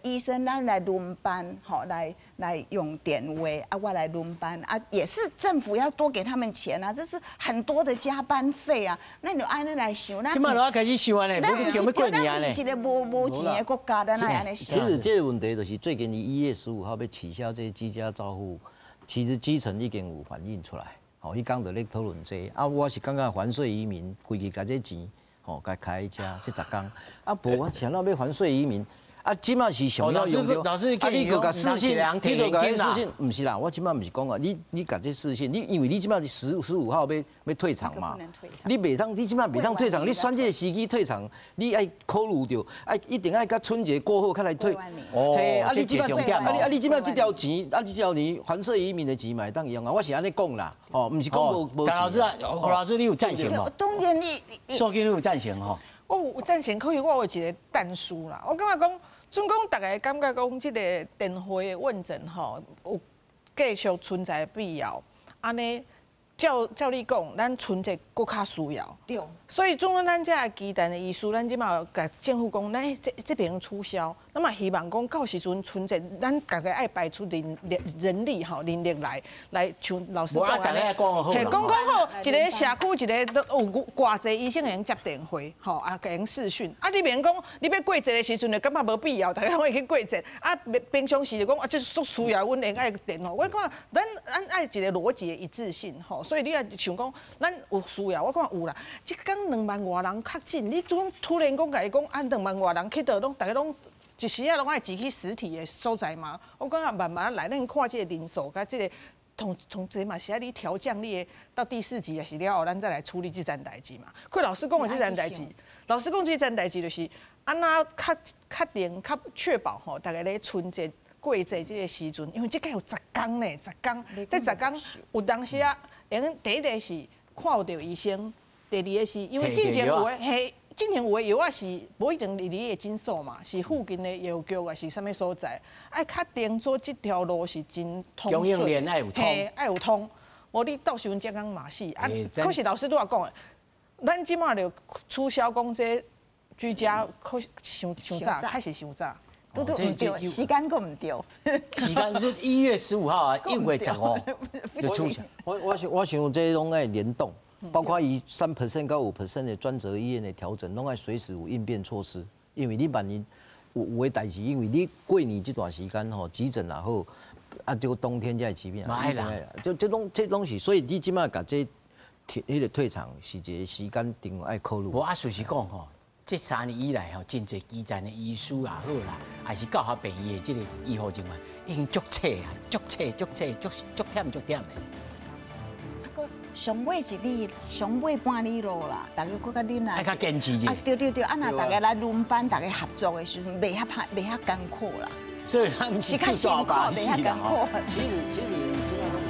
醫生咱來輪班吼，來用電話啊，我來輪班啊，也是政府要多給他們錢啊，這是很多的加班費啊，那你就按呢來想。這馬就愛開始想按呢，無叫欲過年呢。咱是一個無錢的國家，咱愛按呢想。其實這個問題就是最近1月15號欲取消這個居家照護，其實基層已經有反映出來，吼，彼工就咧討論這個，啊，我是感覺還稅於民，規氣共這錢，吼，共開遮這十工，啊，無我是按怎欲還稅於民？啊，這馬是上要用著，啊，你閣共視訊，你閣共視訊，毋是啦，我這馬毋是講啊，你共這視訊，你因為你這馬是15號欲退場嘛，你袂當，你這馬袂當退場，你選這個時機退場，你愛考慮著，愛一定愛佮春節過後較來退。哦，啊，你這馬，啊你啊你這馬這條錢，啊你這條年還稅於民的錢嘛會當用啊，我是按呢講啦，哦，毋是講無無錢。老師啊，何老師你有贊成無？當然你，素卿你有贊成吼？我有贊成，可是我有一個但書啦，我感覺講。總講，逐家感覺講，這個電話的問診吼，有繼續存在的必要。按呢，照你講，咱春節閣較需要。對。所以，總講咱遮的基層的醫師，咱這馬共政府講，咱這邊取消，咱嘛希望講到時陣春節，咱家己愛排出人力吼，人力來像老師講按呢，嘿，講講好，一個社區一個都有偌濟醫生會用接電話，吼，啊，會用視訊。啊，你免講，你欲過節的時陣就感覺無必要，逐家攏會去過節。啊，平常時就講啊，這足需要阮會愛電話。我感覺咱愛一個邏輯的一致性，吼，所以你愛想講，咱有需要，我感覺有啦。這工兩萬外人確診，你總突然講共伊講，按兩萬外人去佗攏，逐家攏一時仔攏愛擠去實體的所在嘛？我感覺慢慢來，咱看這個人數佮這個同同這嘛是愛你調降你的到第四級也是了後，咱再來處理這件代誌嘛。可老師講的這件代誌，老師講這件代誌就是按怎較確定、較確保吼，逐家咧春節過節這個時陣，因為這個有十工呢，十工，這十工有當時啊，會用第一個是看有著醫生，第二個是因為進前有的嘿。進前有的藥仔是無一定佇你的診所嘛，是附近的藥局抑是啥物所在，愛確定做這條路是真通順，嘿，愛有通，無你到時陣這工嘛死。啊，可是老師拄仔講的，咱這馬就取消講這居家可伤伤早，开始伤早。拄拄毋对，时间阁毋对。时间是1月15号啊，1月15就出现。我想这拢爱联动，包括伊3% 到5% 的专责医院的调整，拢爱随时有应变措施。因为你万一有的代志，因为你过年这段时间吼，急诊也好，啊，这个冬天才会治病，就这拢是，所以你这摆共这彼个退场是一个时间定爱考虑。无啊，事实讲吼，这3年以来吼，真济基层的医师也好啦，还是教学病院的这个医护人员，已经足扯啊，足扯、足扯、足足忝、足忝的。啊，阁上尾一里，上尾半里路啦，大家阁较忍耐。爱较坚持者。啊，对对对，啊，若大家来轮班，大家合作的时阵，袂遐歹，袂遐艰苦啦。所以咱是较辛苦，袂遐艰苦。其实，这摆拢。